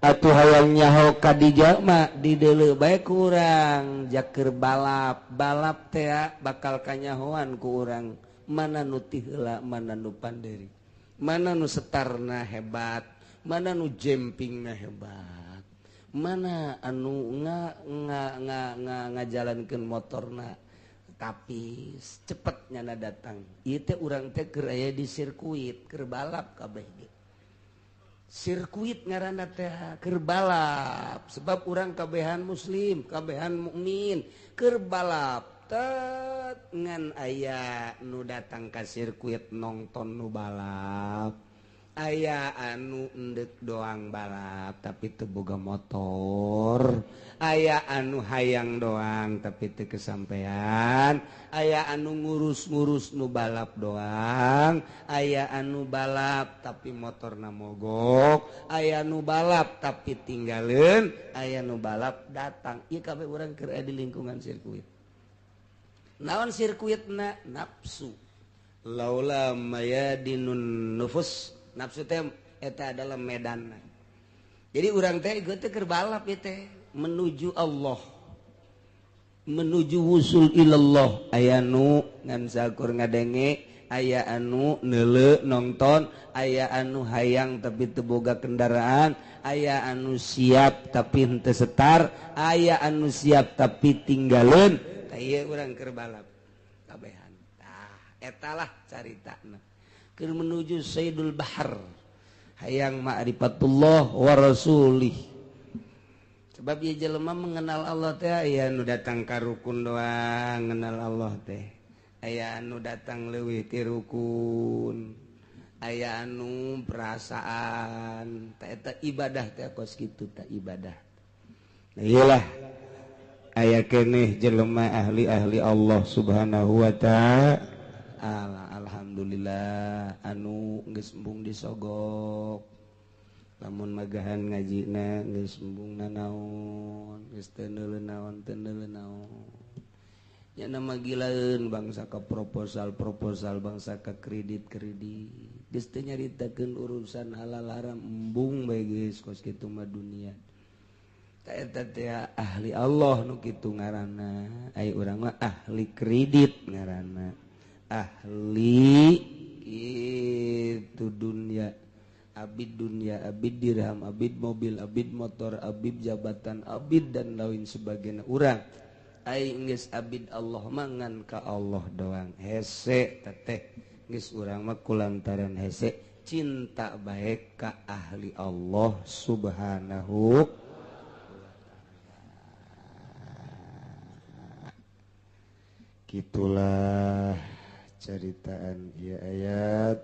atuh hayang nyaho ka dijalma dideuleu bae ku urang jaker balap. Balap teh bakal kanyahoan ku urang mana nu ti heula mana nu panderi, mana nu setarna hebat, mana nu jempingna hebat, mana anu nga nga nga nga ngajalankeun motorna Tapi cepet nyana datang. Ieu teh urang teh keur aya di sirkuit, keur balap kabeh ge. Sirkuit ngaranna teh keur balap, sebab urang kabehan muslim, kabehan mukmin, keur balap tet ngan aya nu datang ka sirkuit nonton nu balap. Aya anu endek doang balap tapi teu boga motor, aya anu hayang doang tapi teu kesampean, aya anu ngurus-ngurus nu balap doang, aya anu balap tapi motorna mogok, aya nu balap tapi tinggaleun, aya nu balap datang. Ieu kabeh urang keur aya di lingkungan sirkuit. Naon sirkuitna? Nafsu. Laula mayadinun nufus. Nafsu teh eta adalah medan. Jadi urang teh ieu teh keur balap ieu teh menuju Allah, menuju wusul ilallah. Aya nu ngan sakur ngadenge, aya anu neuleu nonton, aya anu hayang tapi teu boga kendaraan, aya anu siap tapi henteu setar, aya anu siap tapi tinggaleun. Tah ieu urang keur balap kabehan. Tah eta lah caritana. Keur menuju Sayyidul Bahar, hayang ma'rifatullah wa rasulih. Sebab ieu jelema mengenal Allah teh aya nu datang ka rukun doang ngenal Allah teh, aya anu datang leuwih ti rukun, aya anu perasaan teh eta ibadah teh kos kitu teh ibadah. Nah iyalah aya keneh jelema ahli-ahli Allah Subhanahu wa ta'ala. Alhamdulillah anu geus embung disogok, lamun magahan ngajina geus embung nanaon, geus teu neuleuh naon, teu neuleuh naon. Nya nama gilaeun bangsa ka proposal-proposal, bangsa ka kredit-kredit, geus teu nyaritakeun urusan halal haram, embung bae geus kos kitu mah dunia. Tah eta teh ahli Allah nu kitu ngaranna, ai urang mah ahli kredit ngaranna. Ahli itu dunia, abid dunia, abid dirham, abid mobil, abid motor, abid jabatan, abid dan lain sebagainya. Urang ai geus abid Allah mangan ka Allah doang hese teteh geus urang mah kulantaran hese cinta bae ka ahli Allah Subhanahu. Gitulah ceritaan ieu ayat.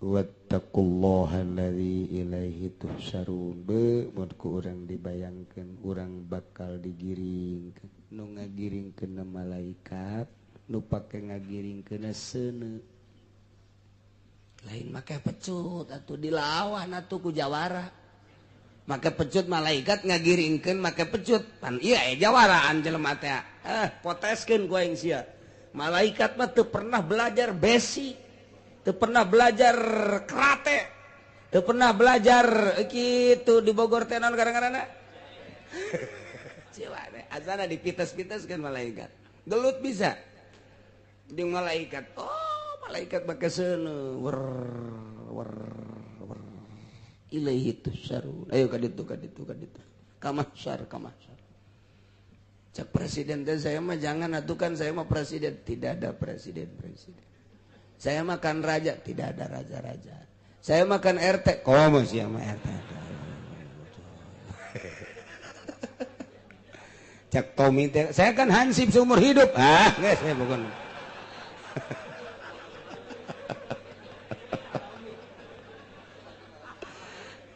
Wattaqullaha allazi ilaihi tuhsyarun. Mun ku urang dibayangkeun urang bakal digiringkeun, nu ngagiringkeun malaikat, nu pake ngagiringkeun seuneu. Lain make pecut atuh dilawan atuh ku jawara. Make pecut malaikat ngagiringkeun make pecut. Pan ieu aya jawaraan jelema teh. Poteskeun ku aing sia. Malaikat mah teu pernah belajar besi, teu pernah belajar karate, teu pernah belajar kitu di Bogor teh naon gara-garana. Ciwa azana dipites-piteskeun malaikat. Gelut bisa. Di malaikat. Oh, malaikat make seuneu wer wer wer. Ilaihi tusarun. Ayo ka ditu ka ditu ka ditu. Ka mahsyar ka mahsyar. Cak presiden teh saya mah jangan atuh kan saya mah presiden, tidak ada presiden presiden. Saya makan raja, tidak ada raja-raja. Saya makan RT, komo sih sama RT. Cak Tommy teh, saya kan hansip seumur hidup. Ah, enggak saya bukan.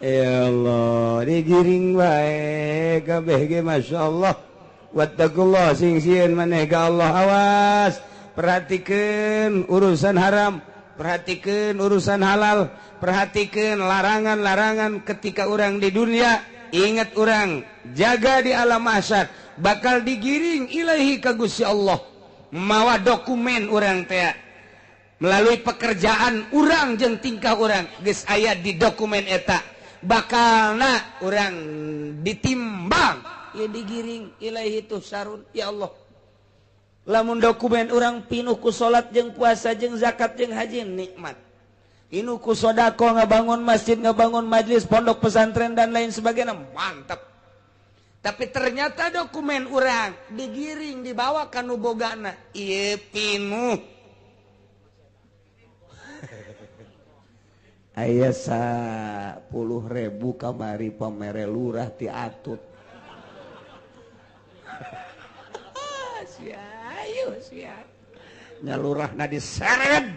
Ya Allah, digiring bae kabeh ge masyaallah. Wattaqullah sing sieun maneh ka Allah, awas perhatikeun urusan haram, perhatikeun urusan halal, perhatikeun larangan-larangan ketika urang di dunia. Ingat urang jaga di alam mahsyar, bakal digiring ilahi ka Gusti Allah. Mawa dokumen urang teh melalui pekerjaan urang jeung tingkah urang geus aya di dokumen eta, bakalna urang ditimbang. Ya digiring ilaihi tuhsarun. Ya Allah, lamun dokumen urang pinuh ku salat jeung puasa jeung zakat jeung haji nikmat, pinuh ku sedekah ngabangun masjid, ngabangun majlis, pondok pesantren dan lain sebagainya, mantap. Tapi ternyata dokumen urang digiring, dibawa ka nu bogana, ieu pinuh. Aya 10.000 kamari pamere lurah ti atut. Sia, ayo sia. Nya lurahna diseret,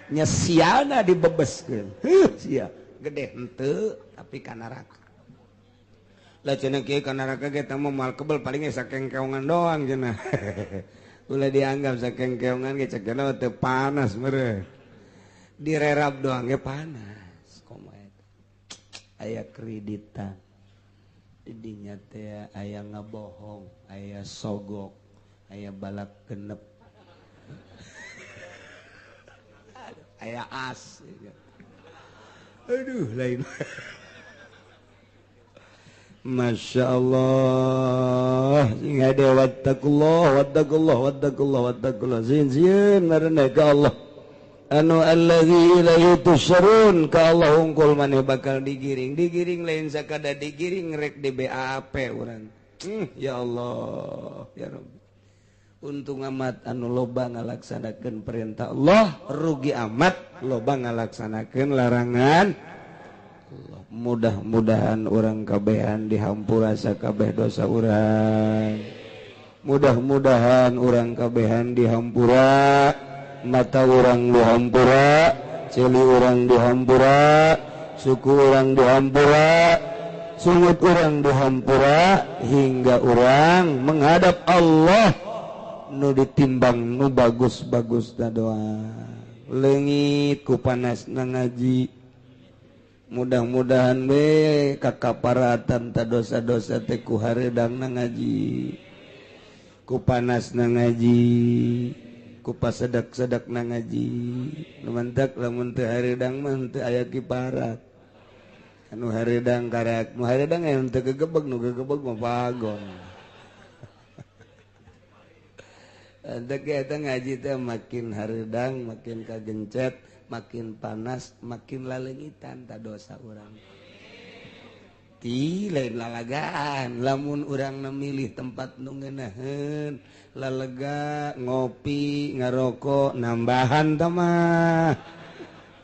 nya siana dibebeskeun. Heuh sia, gede henteu tapi ka neraka. Lah cenah kieu ka neraka ge teh moal kebel, paling ge sakengkeongan doang cenah. Ulah dianggap sakengkeongan ge cek teu panas meureun. Direrap doang ge panas. Komo eta. Aya kreditan. Didinya teh aya ngabohong, aya sogok, aya balap genep. Aya as. Aduh lain. Masya Allah, sehingga dia wattaqullah, wattaqullah, wattaqullah, wattaqullah. Zin zin mareneh ka Allah. Anu allazi ilaihi tusyarun, ka Allah hungkul maneh bakal digiring. Digiring lain sakada digiring rek di BAP urang. Ya Allah, ya Rabbi. Untung amat anu loba ngalaksanakeun perintah Allah, rugi amat loba ngalaksanakeun larangan Allah. Mudah-mudahan orang kabehan dihampura sakabeh dosa urang. Mudah-mudahan orang kabehan dihampura, mata urang dihampura, ceuli urang dihampura, suku urang dihampura, sungut urang dihampura, hingga urang menghadap Allah nu ditimbang nu bagus-bagus da doa. Leungit ku panasna ngaji. Mudah-mudahan we kakaparatan ta dosa-dosa teh ku hareudangna ngaji, ku panasna ngaji, ku pasedak-sedakna ngaji. Lumantak lamun teu hareudang mah teu aya kiparat. Anu hareudang karak, nu hareudang aya teu gegebeg, nu gegebeg mah bagong. Dek eta ngaji teh makin hareudang, makin kagencet, makin panas, makin laleungitan ta dosa urang. Ti lain lalagaan, lamun urang memilih tempat nu ngeunaheun, lalega ngopi, ngarokok, nambahan tah mah.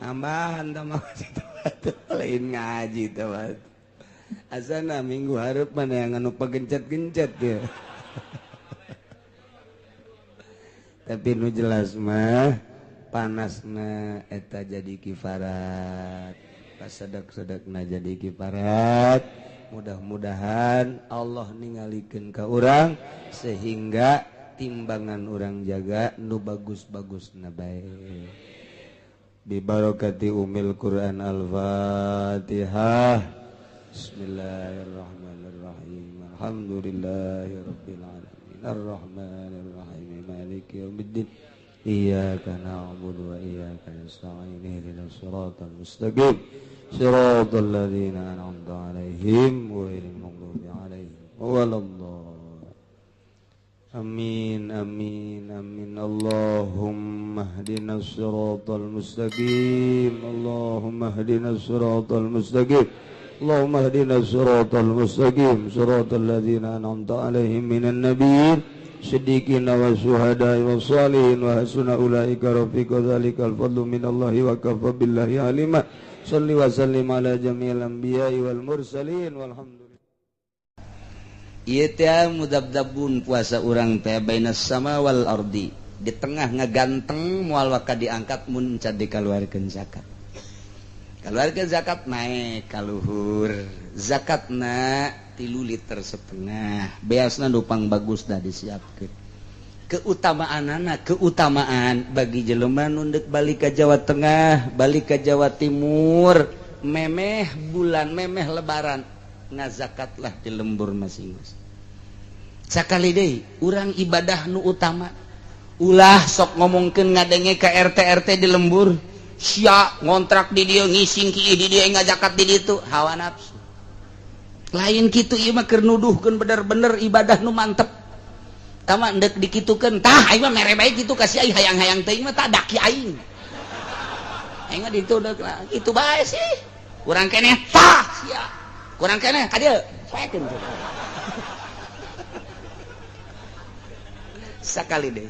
Nambahan tah mah lain ngaji tah mah. Asana minggu hareup mana yang anu pagencet-gencet ya. Tapi nu jelas mah panasna eta jadi kifarat, pasedak-sedakna jadi kifarat. Mudah-mudahan Allah ningalikeun ka urang sehingga timbangan urang jaga nu bagus-bagusna bae. Bi barakati umil Quran. Al-Fatihah. Bismillahirrahmanirrahim. Alhamdulillahirabbil alamin. Arrahmanirrahim. Maliki yaumiddin. Iyyaka na'budu wa iyyaka nasta'in. Ihdinas siratal mustaqim. Siratal ladzina an'amta 'alaihim ghairil maghdubi 'alaihim waladdallin. Amin amin amin. Allahumma ihdinas siratal mustaqim. Allahumma ihdinas siratal mustaqim. Allahumma ihdinas siratal mustaqim. Siratal ladzina an'amta 'alaihim minan nabiyyin siddiqina wa syuhada'i wa shalihin wa hasuna ulaika rafiqa. Dzalikal fadlu minallahi wa kafa billahi alima. Shalli wa sallim ala jami'il anbiya'i wal mursalin walhamdulillah. Ieu teh mudabdabun puasa urang teh bainas sama wal ardi, di tengah ngaganteng moal waka diangkat mun can dikaluarkeun zakat. Kaluarkeun zakat naik ka luhur. Zakatna 3,5 liter. Beasna nu pang bagus dah disiapkeun. Keutamaanana, keutamaan bagi jelema nu deuk balik ka Jawa Tengah, balik ka Jawa Timur, memeh bulan, memeh lebaran, ngazakatlah di lembur masing-masing. Sakali deui urang ibadah nu utama. Ulah sok ngomongkeun ngadenge ka RT RT di lembur, sia ngontrak di dieu, ngising ki di dieu, ngazakat di ditu, hawa nafsu. Lain kitu ieu mah keur nuduhkeun bener-bener ibadah nu mantep. Tama endek dikitukeun, tah aing mah mere bae kitu ka si aing hayang-hayang teuing mah tah daki aing. Aing mah ditu deuk kitu bae sih. Kurang keneh tah sia. Kurang keneh ka dieu poekeun. Sakali deui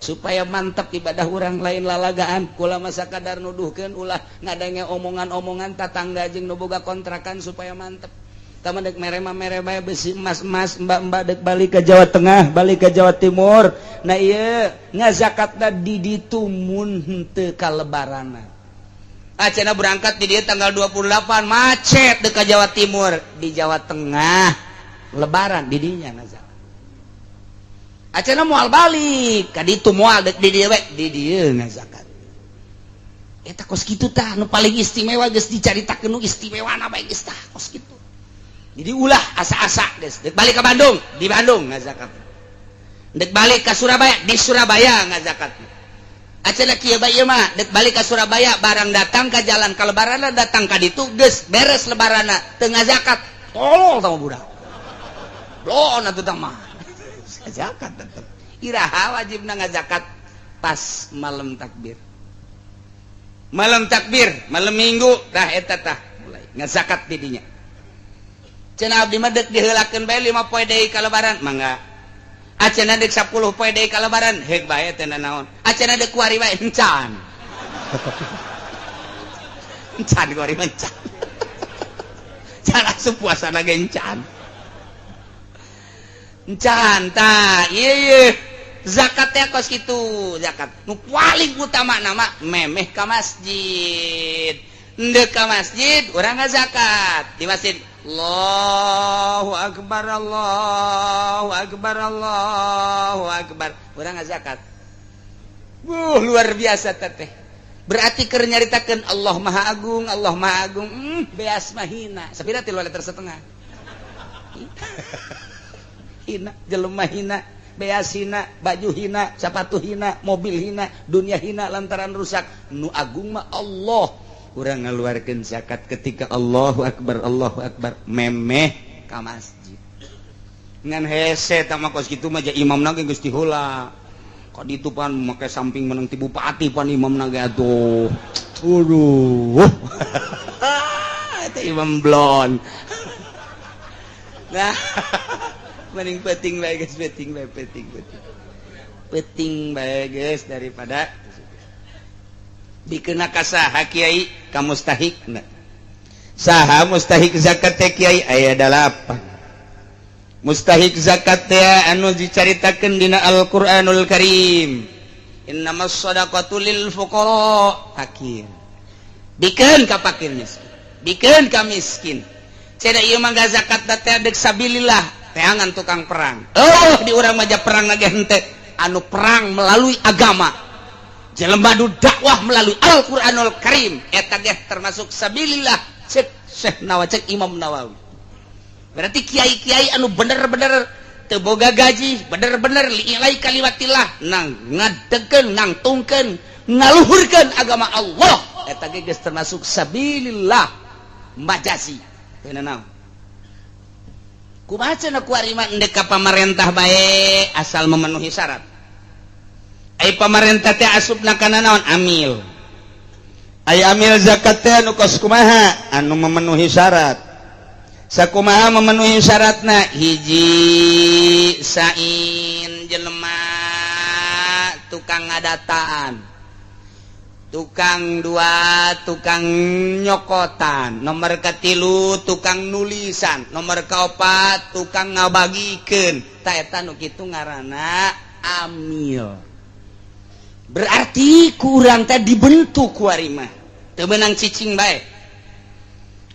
supaya mantap ibadah urang, lain lalagaan. Kula masa kadar nuduhkeun, ulah ngadenge omongan-omongan tatangga jeung nu boga kontrakan, supaya mantep. Tama dek mere mah mere bae, besi emas-emas. Mbak-mbak dek balik ke Jawa Tengah, balik ke Jawa Timur. Nah, iya, ngazakatna di ditu mun henteu kalebarana. Acana berangkat di dia tanggal 28, macet dek ke Jawa Timur, di Jawa Tengah lebaran, di dinya ngazakat. Acana moal balik ka ditu, moal, dek di dieu we, di dieu ngazakat. Eta kos kitu tah nu paling istimewa. Geus dicaritakeun nu istimewana bae geus tah kos kitu. Jadi ulah asa-asa. Geus dek balik ke Bandung, di Bandung ngazakat. Dek balik ke Surabaya, di Surabaya ngazakat. Acana kieu bae ieu mah, dek balik ke Surabaya, barang datang ke jalan ka lebaranna, datang ka ditu geus beres lebaranna, teu ngazakat, tolol sama budak blon atuh. Tah mah zakat tetep. Iraha wajibna ngazakat? Pas malam takbir, malam takbir, malam Minggu. Tah, eta tah mulai ngazakat di dinya. Cenah abdi mah dek diheulakeun bae 5 poe deui ka lebaran, mangga. Acenah dek 10 poe deui ka lebaran, heuk bae, teh naon. Acenah dek kuari bae, encan, encan kuari mah, encan. Can asup puasa ge encan, encan. Tah, ieu ieu zakat teh kos kitu. Zakat nu paling utama nama memeh ka masjid. Ndek ka masjid urang ngazakat di masjid. Allahu akbar, Allahu akbar, Allahu akbar, urang ngazakat. Luar biasa teteh. Berarti keur nyaritakeun Allah Maha Agung, Allah Maha Agung. Beas mah hina, sapira? 3,5 liter. Hina, jelema hina, beas hina, baju hina, sepatu hina, mobil hina, dunia hina lantaran rusak. Nu agung mah Allah. Urang ngaluarkeun zakat ketika Allahu akbar, Allahu akbar, memeh ka masjid. Ngan hese tah mah kos kitu mah, imam ge geus diheula ka ditu pan, make samping menang ti bupati pan imam ge atuh. Waduh, itu imam blon. Nah, mending penting bae guys, penting bae, penting, penting, penting bae guys, daripada dikena. Ka saha, Kiai? Ka mustahik. Saha mustahik zakat teh, Kiai? Aya dalapan mustahik zakat teh anu dicaritakeun dina Al-Qur'anul Karim. Innamas shadaqatu lil fuqara, fakir. Bikeun ka fakir miskin, bikeun ka miskin. Cenah ieu mah zakat teh dek sabilillah, teangan tukang perang. Oh, di urang mah perang lagi henteu. Anu perang melalui agama, jelema nu dakwah melalui Al-Qur'anul Karim, eta ge termasuk sabilillah, cek Syekh Nawawi, cek Imam Nawawi. Berarti kiai-kiai anu bener-bener teu boga gaji, bener-bener li'ilai kalimatillah, nang ngadegeun, nangtungkeun, ngaluhurkeun agama Allah, eta ge geus termasuk sabilillah majazi. Teu naon? Kumaha cenah kuari mah, endek ka pamarentah bae asal memenuhi syarat. Ai pamarentah teh asupna kana naon? Amil. Ai amil zakat teh anu kos kumaha? Anu memenuhi syarat. Sakumaha memenuhi syaratna? Hiji, sain jelema tukang ngadataan, tukang dua tukang nyokotan, nomor katilu tukang nulisan, nomor kaopat tukang ngabagikeun. Ta eta nu kitu ngaranna amil. Berarti kurang teh dibentuk kuari mah teu meunang cicing bae.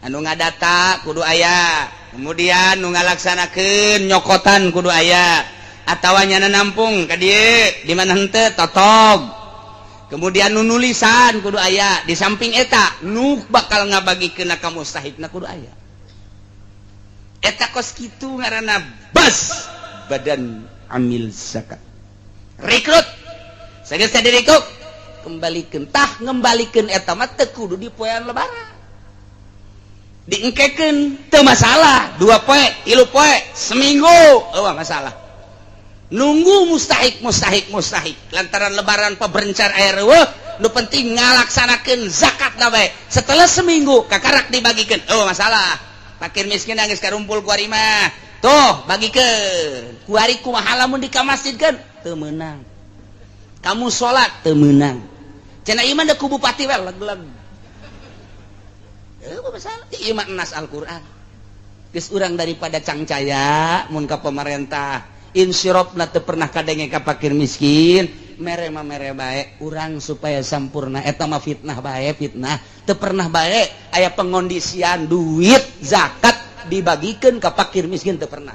Anu ngadata kudu aya, kemudian nu ngalaksanakeun nyokotan kudu aya, atawa nyana nampung ka dieu, di mana henteu totog. Kemudian nu nulisan kudu aya. Di samping eta, nu bakal ngabagikeun ka mustahikna kudu aya. Eta kos kitu ngaranna bas badan amil zakat. Rekrut sageus direkrut, kembalikan. Tah, ngembalikan eta mah teu kudu di poean lebaran, diengkekeun teu masalah, 2 poe, 3 poe, seminggu euweuh masalah. Nunggu mustahik, mustahik, mustahik lantaran lebaran peberencar air euweuh. Nu penting ngalaksanakeun zakat na bae. Setelah seminggu kakarak dibagikan, oh masalah. Fakir miskin geus karumpul kuari mah, tuh bagikeun kuari. Kumaha lamun di ka masjid kan? teu meunang. Kamu salat teu meunang. Cenah ieu mah ku bupati we leg-leg. Eueuh masalah ieu mah nas Al-Qur'an. Geus urang daripada cangcaya mun ka pemerintah insirofna teu pernah kadenge ka fakir miskin, mere mah mere bae urang supaya sampurna eta mah fitnah bae fitnah. Teu pernah bae aya pengondisian duit zakat dibagikeun ka fakir miskin teu pernah.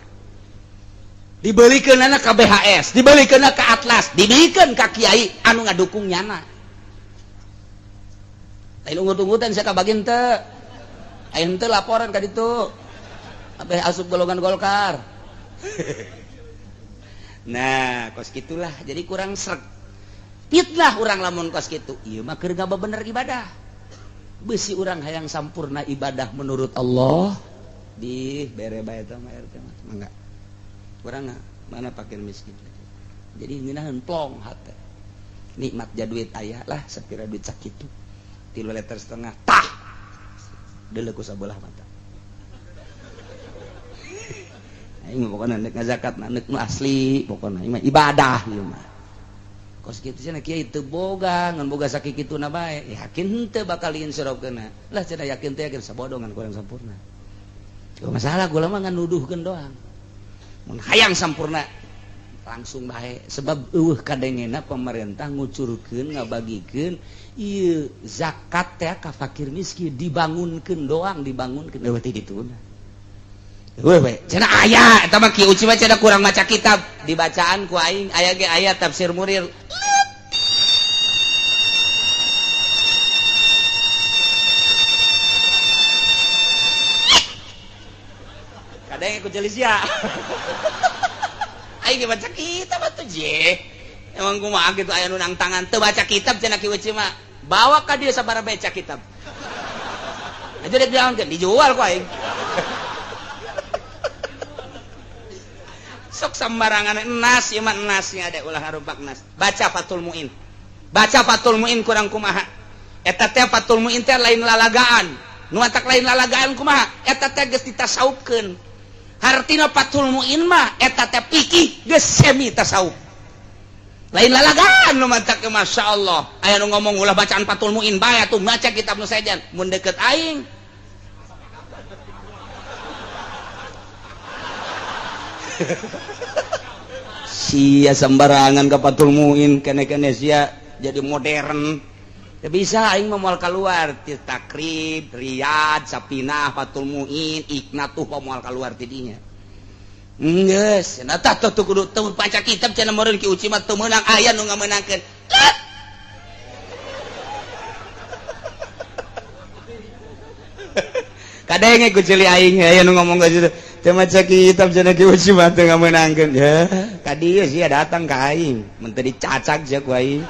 Dibelikeun ka BHS, dibelikeun ka Atlas, dibelikeun ka kiai anu ngadukung nyana. Lain ungut-ungutan sia kabagin teu. Aya henteu laporan ka ditu. Abeh asup golongan Golkar. Nah, kos kitulah jadi kurang sreg. Fitnah urang lamun kos kitu. Ieu mah keur ngabener ibadah. Beusi urang hayang sampurna ibadah menurut Allah di bere bae eta mah RT mah mangga. Urang mana fakir miskin. Jadi ngeunaheun plong hate. Nikmat ja duit aya lah sapira duit sakitu. 3,5 liter tah. Deuleu ku sabelah mata. Aing mah pokona neuk ngazakat neuk nu asli pokona ieu mah ibadah ieu mah. Kos kitu cenah kiai teu boga ngan boga sakikituna bae. Yakin henteu bakal diinsyarofkeunna. Lah cenah yakin teh yakin sabodo ngan kurang sampurna. Cuma masalah gula mah ngan nuduhkeun doang. Mun hayang sampurna langsung bae sebab eueuh kadengena pemerintah ngucurkeun ngabagikeun ieu zakat teh ka fakir miskin dibangunkeun doang dibangunkeun eueuh teh dituna. Eueuh we cenah aya eta mah Ki Uci mah cenah kurang maca kitab dibacaan ku aing aya ge aya tafsir Murir. Kadang ku jelisia. Aing baca kitab atuh je. Emang kumaha kitu aya nu nang tangan teu baca kitab cenah Ki Uci mah. Bawa ka dieu sabaraha baca kitab. Aja dek diangkeun dijual ku aing. Sok sembarangan enas ieu mah enasnya ada ulah harumpak nas. Baca Fathul Muin. Baca Fathul Muin kurang kumaha. Eta teh Fathul Muin teh lain lalagaan. Nu atak lain lalagaan kumaha? Eta teh geus ditasawufkeun. Hartina Fathul Muin mah eta teh fikih geus semi tasawuf. Lain lalagaan nu matak Masya Allah. Aya nu ngomong ulah bacaan Fathul Muin bae atuh maca kitab nu sejen mun deket aing. Sia sembarangan ka Fathul Muin kene-kene sia jadi modern. Teu bisa aing mah moal kaluar ti Takrib, Riyad, Sapinah, Fathul Muin, Iknatuh moal kaluar ti dinya. Geus, cenah tah tuh kudu teu baca kitab cenah meureun Ki Uci mah teu meunang aya nu ngamenangkeun. Kadenge ku ceuli aing aya nu ngomong ka situ. Teu maca kitab cenah Ki Uci mah teu ngamenangkeun. Ya, ka dieu sia datang ka aing, mun teu dicacag sia ku aing.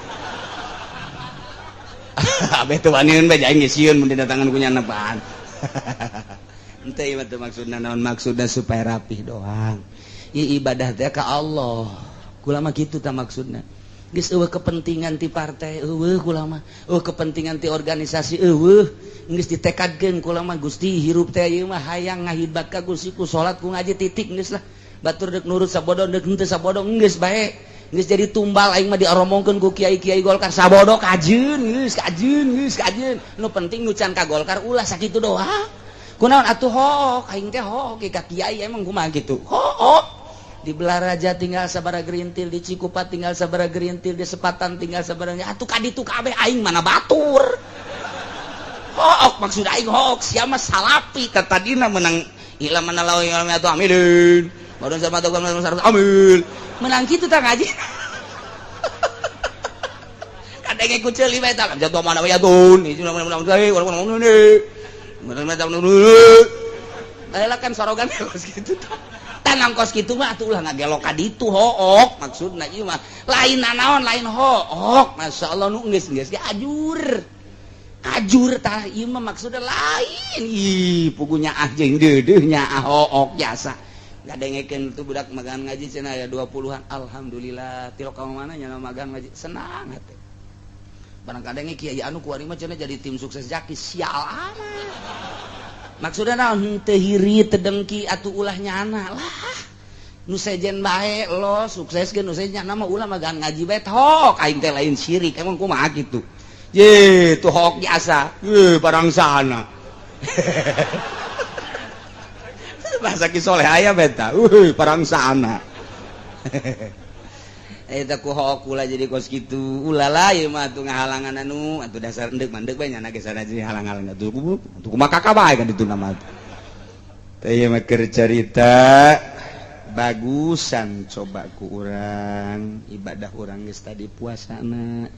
Abeh teu waniun bae aing geus sieun mun didatangan ku nyana apaan. Henteu ieu mah teu maksudna naon, maksudna supaya rapih doang. Ieu ibadah teh ka Allah. Kula mah kitu tah maksudna. Geus eueuh kepentingan ti partai eueuh kula mah, eueuh kepentingan ti organisasi eueuh. Geus ditekadkeun kula mah Gusti hirup teh ieu mah hayang ngahidmat ka Gusti ku salat ku ngaji titik geus lah. Batur deuk nurut sabodo deuk henteu sabodo geus bae. Geus jadi tumbal aing mah dioromongkeun ku kiai-kiai Golkar sabodo kajeun geus kajeun geus kajeun. Nu penting nu can ka Golkar ulah sakitu doang. Kunaon atuh hook aing teh hook ka kiai emang kumaha kitu. Hook. Di Belaraja tinggal sabaraha gerintil, di Cikupa tinggal sabaraha gerintil, di Sepatan tinggal sabaraha. Atuh ka ditu kabeh aing mana batur. Hook maksud aing hook sia mah salapi tadina menang ila mana lawan yang atuh amilin. Baru sama tuh amil. Menang kitu tah ngaji. Kadenge ku ceuli bae tah jatuh mana we atun. Bae kan sorogan kos kitu tah. Tanang kos kitu mah atuh ulah ngagelok ka ditu hook maksudna ieu mah. Lain nanaon lain hook. Masyaallah nu geus-geus ge ajur. Ajur tah ieu mah maksudna lain. Ih pugunya ah jeung deudeuh nya hook jasa. Ngadengekeun tuh budak magang ngaji cenah aya 20-an. Alhamdulillah tilok ka mana nya magang ngaji senang hate. Barang kadenge kiai anu kuari mah cenah jadi tim sukses Jaki sial amat. Maksudna naon henteu hiri teu dengki atuh ulah nyana lah. Nu sejen bae lo sukseskeun, nu sejen nama ulah mah ngaji bae tok aing teh lain syirik. Emang kumaha kitu? Ye, tuh hok biasa. Ye, barang sana. Bahasa Ki Soleh aya beta. Uy, parang sana. Eta ku hok ulah jadi kos kitu. Ulah lah ieu mah atuh ngahalangan anu atuh dasar endek mandek bae nya geus sana jadi halang-halang atuh atuh kumaha kakak bae kan ditu nama. Teh ieu mah keur carita bagusan coba ku urang ibadah urang geus tadi puasana.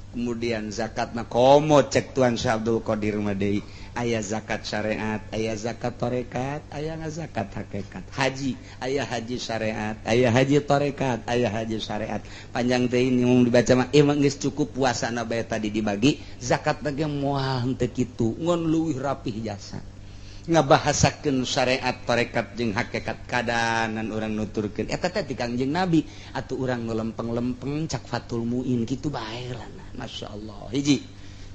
Kemudian zakatna komo cek Tuan Syekh Abdul Qadir Madei aya zakat syariat, aya zakat tarekat, aya zakat hakikat. Haji, aya haji syariat, aya haji tarekat, aya haji syariat. Panjang teh ini mau dibaca mah emang geus cukup puasana bae tadi dibagi, zakat ge moal henteu kitu, ngon leuwih rapih jasa. Ngabahasakeun syariat, tarekat jeung hakikat kadanan urang nuturkeun. Eta teh ti Kangjeng Nabi, atuh urang nu lempeng-lempeng cak Fatul Muin kitu bae lah. Masya Allah, hiji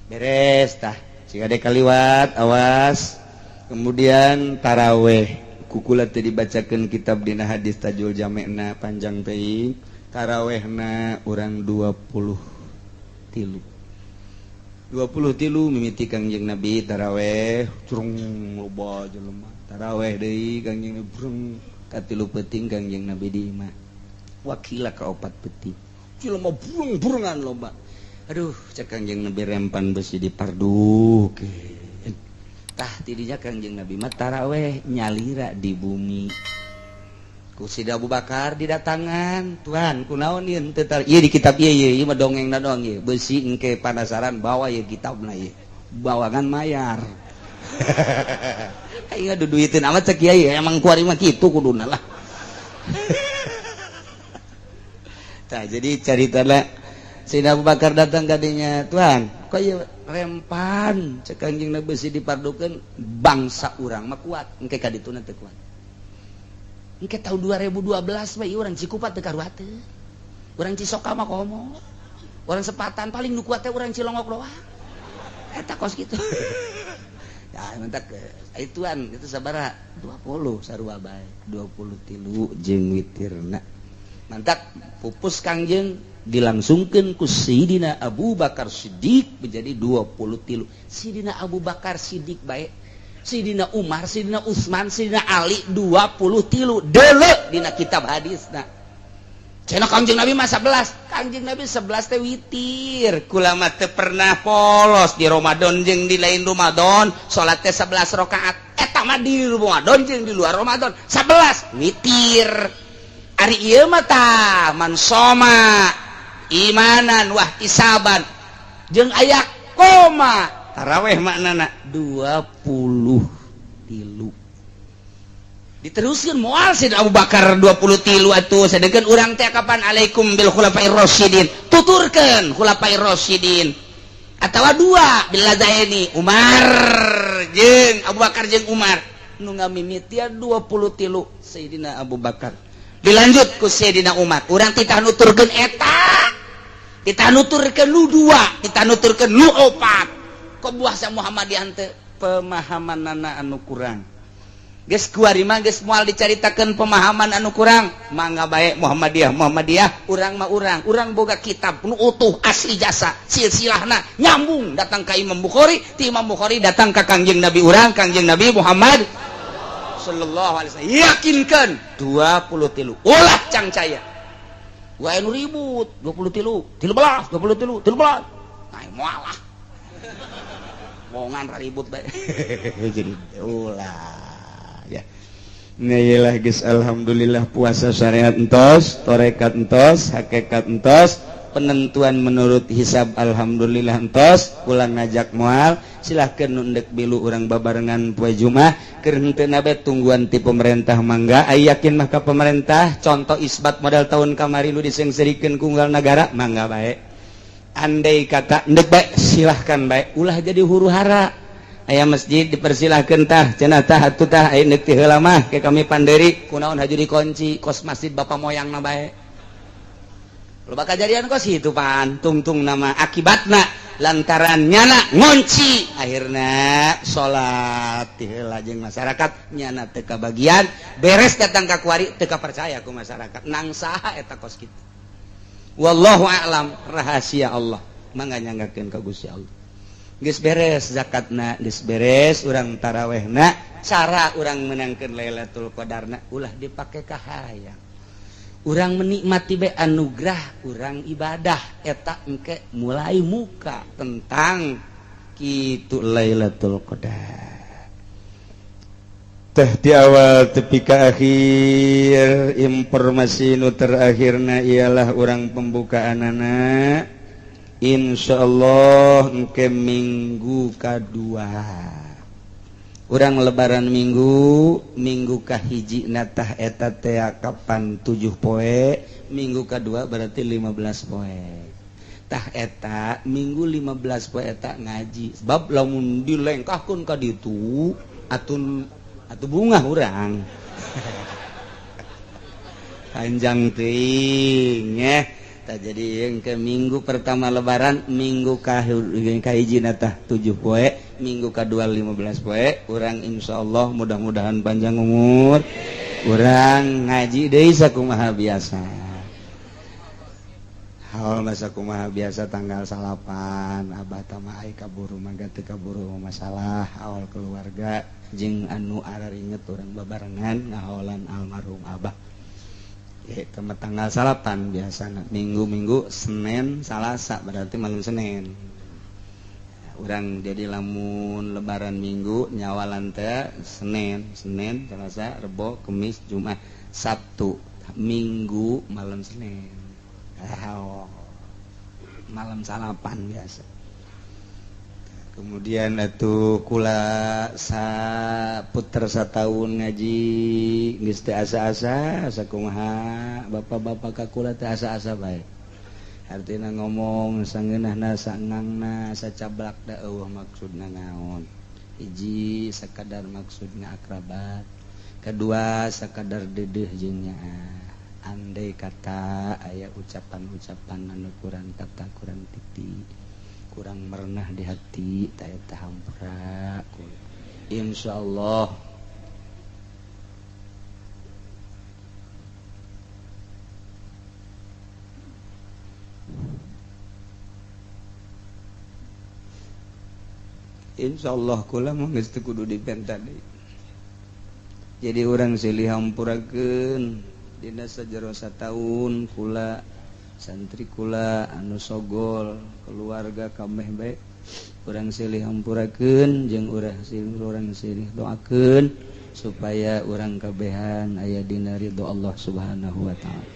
beres tah jika ada kaliwat awas. Kemudian taraweh kukula teh dibacakeun kitab dina hadis Tajul Jamena panjang teuing. Tarawehna urang 20 tilu, 20 tilu mimiti Kangjeng Nabi taraweh curung loba jelema taraweh deui Kangjeng Nabi brung katilu peuting Kangjeng Nabi di imah wakila ka opat peuting jelema burung-burungan loba. Aduh, cek Kangjeng Nabi rempan besi dipardukeun. Tah tidinya Kangjeng Nabi mah taraweh nyalira di bumi. Ku Sida Abu Bakar didatangan, "Tuhan, kunaon ieu teu ieu di kitab ieu ieu ieu mah dongengna doang ieu. Besi engke panasaran bawa ieu kitabna ieu. Bawangan mayar." Aing ngaduduiteun amat cek kiai, emang kuari mah kitu kuduna lah. Tah jadi caritana Sayyidina Abu Bakar datang kadinya, "Tuhan, kok ieu rempan?" Cek Kangjeng Nabi besi dipardukeun, bangsa urang mah kuat, engke ka dituna teu kuat. Engke tahun 2012 mah ieu urang Cikupa teu karuateun. Urang Cisoka mah komo. Urang Sepatan paling nu kuat teh urang Cilongok doang. Eta kos kitu. Ya mentak ituan itu sabaraha? 20 sarua bae, 23 jeung witirna. Mantak pupus Kangjeng dilangsungkan ku Sidina Abu Bakar Siddiq menjadi 23. Sidina Abu Bakar Siddiq baik, Sidina Umar, Sidina Utsman, Sidina Ali 23 dele dina kitab hadisna. Cenah Kangjeng Nabi mah 11. Kangjeng Nabi 11 teh witir. Kulama teu pernah polos di Ramadan jeung di lain Ramadan salat teh 11 rakaat. Eta mah di Ramadan jeung di luar Ramadan 11 witir. Ari ieu mah tah man soma imanan wah isaban jeung aya koma taraweh maknana 23 diteruskeun moal Sayyidina Abu Bakar 23 atuh. Sedengkeun urang teh kapan alaikum bil khulafair rasyidin, tuturkeun khulafair rasyidin atawa dua biladaini Umar jeung Abu Bakar jeung Umar nu ngamimitian 23 Sayyidina Abu Bakar dilanjut ku Sayyidina Umar. Urang titah nuturkeun eta, titah nuturkeun nu dua, titah nuturkeun nu opat. Kok buah sa Muhammadiyah teh pemahamanana anu kurang. Geus kuari mah geus moal dicaritakeun pemahaman anu kurang. Mangga bae Muhammadiyah Muhammadiyah, urang mah urang. Urang boga kitab nu utuh asli jasa silsilahna nyambung datang ka Imam Bukhari, ti Imam Bukhari datang ka Kangjeng Nabi urang, Kangjeng Nabi Muhammad sallallahu alaihi wasallam. Yakinkan 23 ulah cangcaya. Wae nu ribut 23, 13, 23, 13. Nah, moal lah. Bongan ribut bae. Jadi ulah ya. Nah, geus alhamdulillah puasa syariat entos, torekat entos, hakikat entos, penentuan menurut hisab alhamdulillah entos, pulang ngajak moal, silahkan nundek bilu urang babarengan poe Jumat, keur henteu bae tungguan ti pemerintah mangga, ai yakin mah ka pemerintah, contoh isbat modal tahun kamari nu disengserikeun ku unggal nagara, mangga bae. Andai kata ndek bae silahkan bae, ulah jadi huru hara. Aya masjid dipersilahkan tah cenah tah atuh tah aya neuk ti heula mah ke kami panderi kunaon haju dikunci kos masjid bapak moyang na bae. Loba kajadian kos itu pan tungtung nama akibatna Lantaran nyana ngunci akhirnya salat heula jeung masyarakat nyana teu kabagian. Beres datang ka kuari teu percaya ku masyarakat, nang saha eta kos kitu. Wallahu a'lam, rahasia Allah, mangga nyanggakeun ka Gusti Allah. Geus beres zakatna, geus beres urang tarawehna, cara urang menangkeun Lailatul Qadarna ulah dipake kahayang. Urang menikmati be anugerah urang ibadah eta engke mulai muka tentang kitu Lailatul Qadar. Teh di awal tepi ka akhir, informasi nu terakhirna ialah urang pembukaanana insyaallah engke minggu kadua. Urang lebaran minggu, minggu kahiji natah eta teh kapan 7 poe, minggu kedua berarti 15 poe. Tah eta minggu 15 poe eta ngaji. Sebab lamun dilengkahkeun ka ditu atun atuh bungah urang. Panjang teuing nya. Tah jadi yang ke minggu pertama lebaran, minggu kahiji natah 7 poe, minggu kedua 15 poe, urang insyaallah mudah-mudahan panjang umur, urang ngaji deui sakumaha biasa. Haul masa kumaha biasa tanggal 9 abah tama ai kaburu mangga teu kaburu masalah awal keluarga jeung anu araringet urang babarengan ngahaolan almarhum abah. Ya, tanggal 9 biasa minggu-minggu Senin Salasa berarti malam Senin. Urang jadi lamun lebaran minggu nyawalan teh Senin, Senin, Selasa, Rebo, Kemis, Jumat, Sabtu, Minggu malam Senin. Oh, malam 9 biasa. Kemudian atuh kula saputer satahun ngaji geus teu asa-asa sakumaha bapak-bapak ka kula teh asa-asa bae. Artina ngomong sangeunahna sangangna sacablak da eueuh maksudna naon. Hiji sakadar maksudna akrabat, kedua sakadar dedeuh jeung nyaah. Andai kata aya ucapan-ucapan anu kurang tata kurang titi, kurang merenah di hati, ta eta hampura. Insyaallah insyaallah kula mah geus teu kudu dipenta deui. Jadi urang silih hampurakeun dina sajero sataun kula santri kula anu sogol keluarga kameh bae urang silih hampurakeun jeung urang silih doakeun supaya urang kabehan aya dina ridho Allah Subhanahu wa taala.